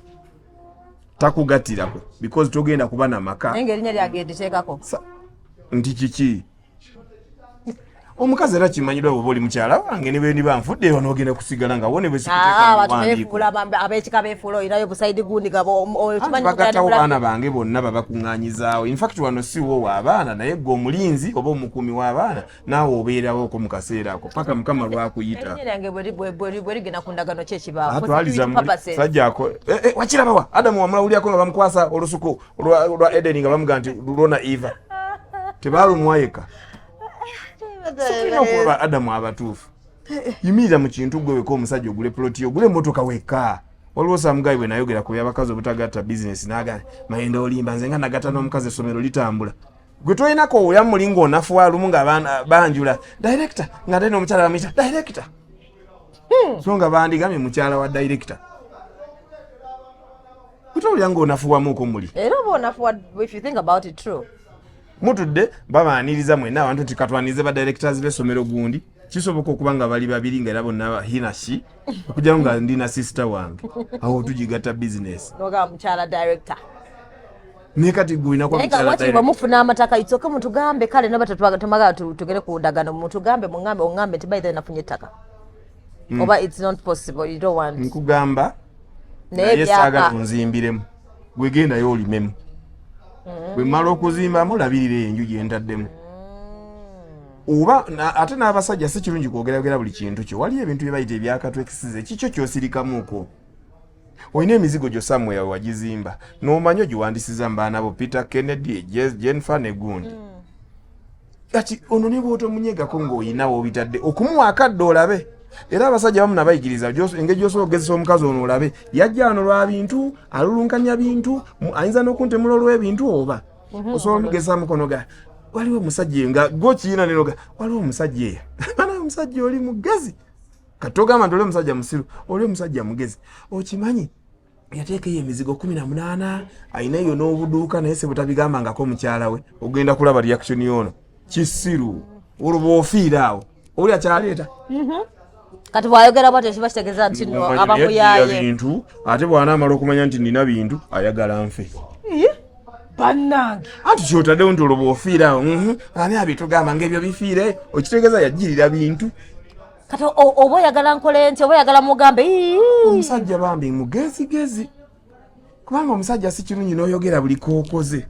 takugattirako because togenda kuba na maka. Naye ng'erinnya lyange nditeekako. Nti kiki omukazi era kimanyirwa bwoba oli mukyala wange ne bwe nfudde wano ogenda kusigala nga wo ne bwe Ah, sikuteeka mu abantu biwandiiko. beefuula ab'ekika beefuula olinayo busayidi gundi gabo Anti okimanyi. bagattawo baana bange bonna babakuŋŋaanyizaawo. Infact wano si wo w'abaana, naye gwe omulinzi oba omukuumi w'abaana naawe obeerawoko mu kaseera ako paka Mukama lwakuyita. Erinnya lyange bwe ligenda ku ndagano ki ekibaawo? Ah, For twaliza security purposes. sajja ako. Eh, eh, wakirabawa Adamu wamulawulyako nga bamukwasa olusuku lwa Edeni nga bamuga nti lulwo na Eva tebaalumwa yekka. Tulina okuba Adamu abatuufu. Yimirira mu kintu gwe weka omusajja, ogule ploti, ogule emotoka weka. Waliwo samugayi bwe nayogera ku byabakazi obutagatta bizinesi naga mayenda olimba, nze nga nagatta n'omukazi essomero litambula. Gwe tolinako oya muli ng'onafuwa lumu nga banjula director nga ate n'omukyala bamuyita director, so nga bandigambye mukyala wa director, gwe towulira ng'onafuwamuuko muli? Era oba onafuwa if you think about it, true. Mutudde babaaniriza mwenna abantu nti katwanirize ba directors b'essomero gundi, kisoboka okuba nga bali babiri nga era bonna hinashi okujjamu nga ndi na sister wange awo tugigatta business. Nogamba mukyala director. Naye kati gwe olina kuba Naye nga mukyala wakiri direct. bwemufuna amataka itsoke mutugambe kale noba tetwagala tugere ku ndagano mutugambe muŋambe oŋambe nti by the way nafunye ettaka oba it's not possible, you don't want. Nkugamba naye naye saagala byaka onzimbiremu, gwegendayo olimemu. Bwe mmala okuzimbamu, labirira enju gye ntaddemu. Oba ate n'abasajja si kirungi kwogerayogera buli kintu kyo. Waliyo ebintu bye bayita ebyakatwekisize kikyo kyosirikamuko. Olina emizigo gyo somewhere wagizimba n'omanya ogiwandisiza mu baana bo, Peter Kennedy, Jennifer ne gundi. Kati ono ne bw'otomunyegako ng'olina woobitadde okumuwa akadde olabe. Era abasajja bamu nabayigiriza engeri gy'osobola okugezesa omukazi ono olabe yajja wano lwa bintu, alulunkanya bintu, ayinza n'okuntemula olw'ebintu, oba osobola omugezesa mukono ga waliwo omusajja nga gwokiyina nenoga waliwo omusajja eyo bana omusajja oli mugezi. Kati togamba nti oli omusajja musiru, oli omusajja mugezi. Okimanyi yateekayo emizigo 18, alina eyo n'obuduuka, naye se butabigambangako mukyala we. Ogenda kulaba reaction yono kisiru, olwo bw'ofiira awo owulira kyaleeta. Kati bwayogera bwatyo kiba kitegeeza nti no Omanyi aba yajjira muyaye. Bintu ate bw'anaamala okumanya nti nina bintu, ayagala nfe. Bannange. Anti kyotaddewo nti olwo bw'ofiira awo, ani abitugamba ngaebyo bifiire, okitegeeza yajjirira bintu. Kati oba oyagala nkole nti oba oyagala mugambe "Ii." Omusajja bambi mugezigezi, kubanga omusajja si kirungi n'oyogera buli kookoze.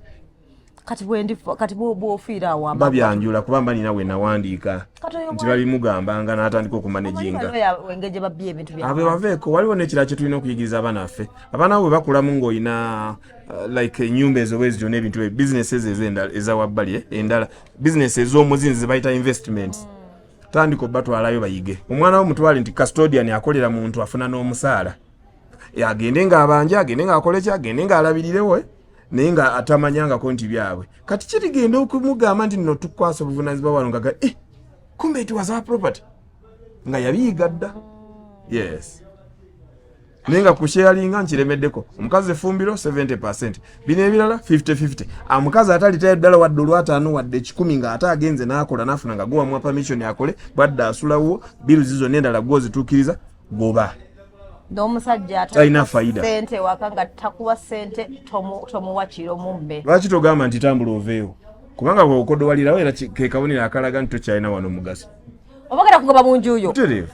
Kati bwendifa, kati bw'ofiira awo Babyanjula kuba mba nina we nawandiika Kati oyo nti babimugambanga n'atandika okumanaginga. Engeri gye babbye ebintu bya Abo baveeko. Waliwo n'ekirala kye tulina okuyigiriza abaana baffe. Abaana bo bwe bakulamu ng'olina like ennyumba ezo bwezityo n'ebintu ebyo, businesses ez'endala ezawabbali, endala business ez'omuzinzi ze bayita investments, tandika obatwalayo bayige. Omwana wo mutwale nti custodian akolera muntu afuna n'omusaala. Agende ng'abanja, agende ng'akole ki, agende ng'alabirirewo, naye nga atamanyangako nti byabwe. Kati kirigenda okumugamba nti nno tukwasa obuvunanyizibwa wano nga kumbe it was our property, nga yabiyiga dda. Yes, naye nga kusharinga nkiremeddeko. Omukazi efumbiro 70, bino ebirala 50-50. Omukazi atalitayo ddala wadde olwataano wadde 100, ng'ate agenze n'akola n'afuna nga gwewamuwa permission akole, bwadde asulawo, bills zonna endala gwozituukiriza, goba. N'omusajja Talina fayida. Sente waka nga takuwa sente, tomuwa kiro mumbe. Lwaki togamba nti tambula oveewo? Kubanga bweokodowalirawo era ke kabonero akalaga nti tokyalina wano mugaso. Oba genda kugoba mu nju yo. Butereevu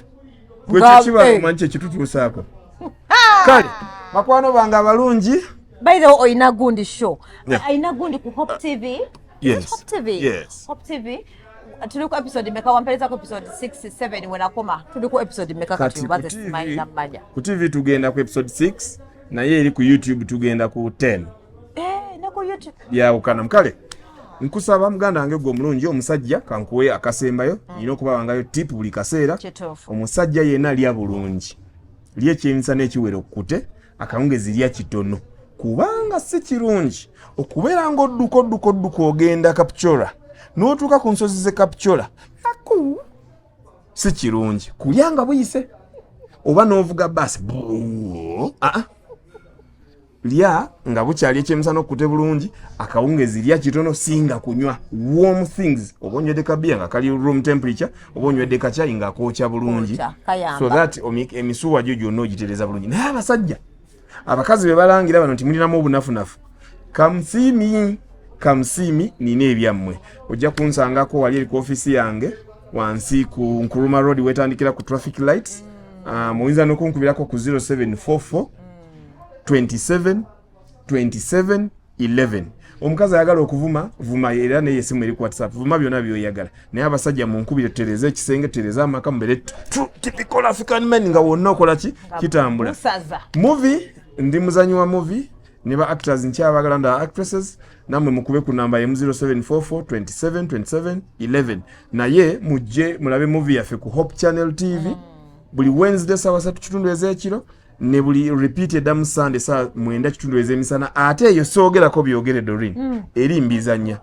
kwekyo kiba. Omanyi kyekitutuusaako. Kale bakwano bange abalungi. By the way, oyina gundi show? Yeah. Ayina gundi ku Hope TV? Yes. Is it Hope TV? Yes. Hope TV tuli ku episode meka? Wamperezako episode 6 7 wenakoma. Tuli ku episode meka kati? Kati ku Obaze TV simanyi namanya. Ku TV tugenda ku episode 6, naye eri ku YouTube tugenda ku 10. Eh, ne ku YouTube. Byawukana. Kale nkusaba muganda wange gwe omulungi omusajja, kankuwe akasembayo. Nina okubawangayo tip buli kaseera. Kituufu. Omusajja yenna lya bulungi, lya ekyemisana ekiwera okkute, akawungezi lya kitono, kubanga si kirungi okubeera ng'odduka odduka odduka ogenda Kapchorwa n'otuuka ku nsozi ze Kapchorwa aku. Si kirungi kulya nga buyise oba n'ovuga baasi. Aa, lya nga bukyali ekyemisana okkute bulungi, akawungezi lya kitono, singa kunywa warm things, oba onywedde kabiya nga kali room temperature, oba onywedde kacyayi nga kookya bulungi. Kwokya, kayamba. So that emisuwa gyo gyonna ogitereza bulungi. Naye abasajja, abakazi be balangira bano nti mulinamu obunafunafu, kamusiimi kamusiimi, nina ebyammwe. Ojja kunsangako wali eri ku ofisi yange wansi ku Nkuruma Road, wetandikira ku traffic lights. Oyinza n'okunkubirako ku 0744 27 27 11. Omukazi ayagala okuvuma, vuma, era naye esimu eri ku WhatsApp, vuma byonna byoyagala. Naye abasajja munkubire, tutereze ekisenge, tutereze amaka, mubeere true typical African men nga wonna okola ki kitambula. Musaza. Movie, ndi muzanyi wa movie ne ba actors nkyabagala nda actresses. Nammwe mukube ku namba emu 0744 27 27 11. Naye mujje mulabe movie yaffe ku Hope Channel TV buli Wednesday sawa 3:15 ez'ekiro, ne buli repeat eddamu Sunday saa 9:15 ez'emisana. Ate eyo soogerako byogere Dorin, eri mbizanya.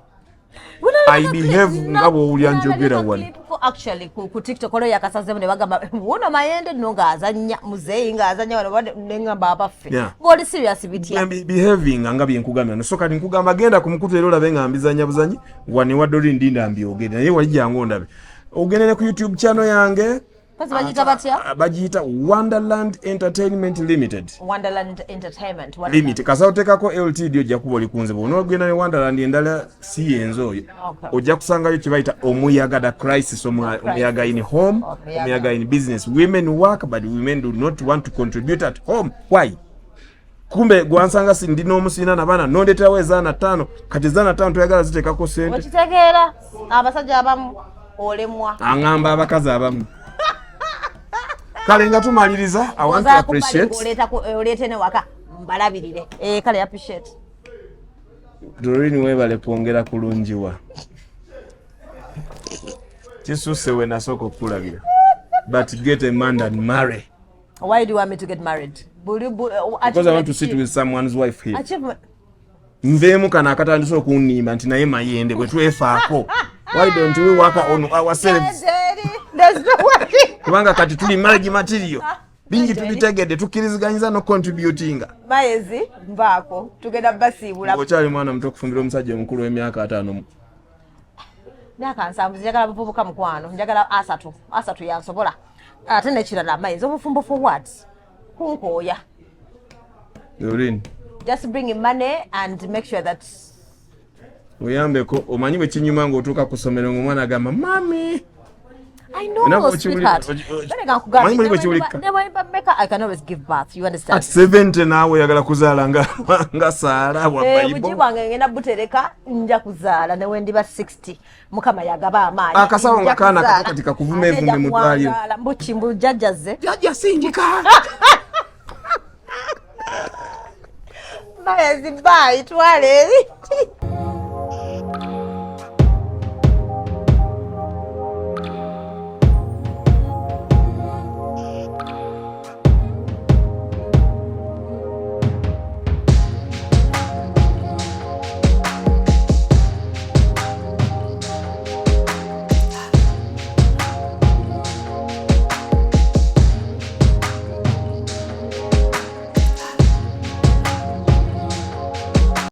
I behave nga bw'owulira njogera wano. Actually ku TikTok olwo yakasazemu ne bagamba wuno Mayende nno ng'azannya muzeeyi ng'azannya wano neŋŋamba abaffe ng'oli serious bitya? Behaving nga byenkugambye no. So kati nkugamba genda ku mukutu era olabe nga mbizanya buzanyi wane wa Dorin, ndinda mbyogere, naye wali jangu ondabe. Ogende ne ku YouTube channel yange. Bagiyita batya? Bagiyita Wonderland Entertainment Limited. Wonderland Entertainment Limited. Kasa oteekako Ltd ojja kuba oli kunze. Bw'onoogenda ne Wonderland endala si yenze oyo. Ojja kusangayo kye bayita omuyaga, the crisis, omuyaga in home, omuyaga in business. Women work but women do not want to contribute at home. Why? Kumbe gwansanga si ndi n'omusina nabaana nondeterawo ezaana ttaano, kati ezaana ttaano toyagala ziteekako sente. Okitegeera, abasajja abamu olemwa. Aŋŋamba abakazi abamu. Kale nga tumaliriza, I want to appreciate. Oleete ne waka mbalabirire. Kale appreciate. Doreen, weebale kwongera kulungiwa. Kisusse we nasooka okukulabira. But get a man and marry. Why do you want me to get married? Because I want to sit with someone's wife here. Achievement. Nveemu kano akatandise okunnimba nti naye mayende bwe twefaako. Why don't we work on ourselves? Kubanga kati tuli marriage material. Bingi tubitegedde, tukkiriziganyiza no contributinga. Mayezi nvaako, tugenda basiibula. Okyali mwana muto okufumbira omusajja omukulu w'emyaka 50. Myaka 70, njagala buvubuka mukwano, njagala 30, 30 yansobola. Ate nekirala mayezi, obufumbo for what? Kunkooya. Doreen. Just bring in money and make sure that oyambeko. Omanyi bwe kinyuma ng'otuuka ku ssomero ng'omwana agamba mami. I know, sweetheart. Omanyi muli bwe kiwulika? I can always give birth, you understand? At 70 naawe oyagala kuzaala nga Saala wa Bible. Bugi bwange ngenda butereka, nja kuzaala ne wendiba 60. Mukama yagaba amaanyi. Akasawo nga kaana kato kati kakuvuma evumbe mu ddwaliro. Mbuki mbu jjajjazze. Jjajja sindika. Mayezi, bye, twala eri.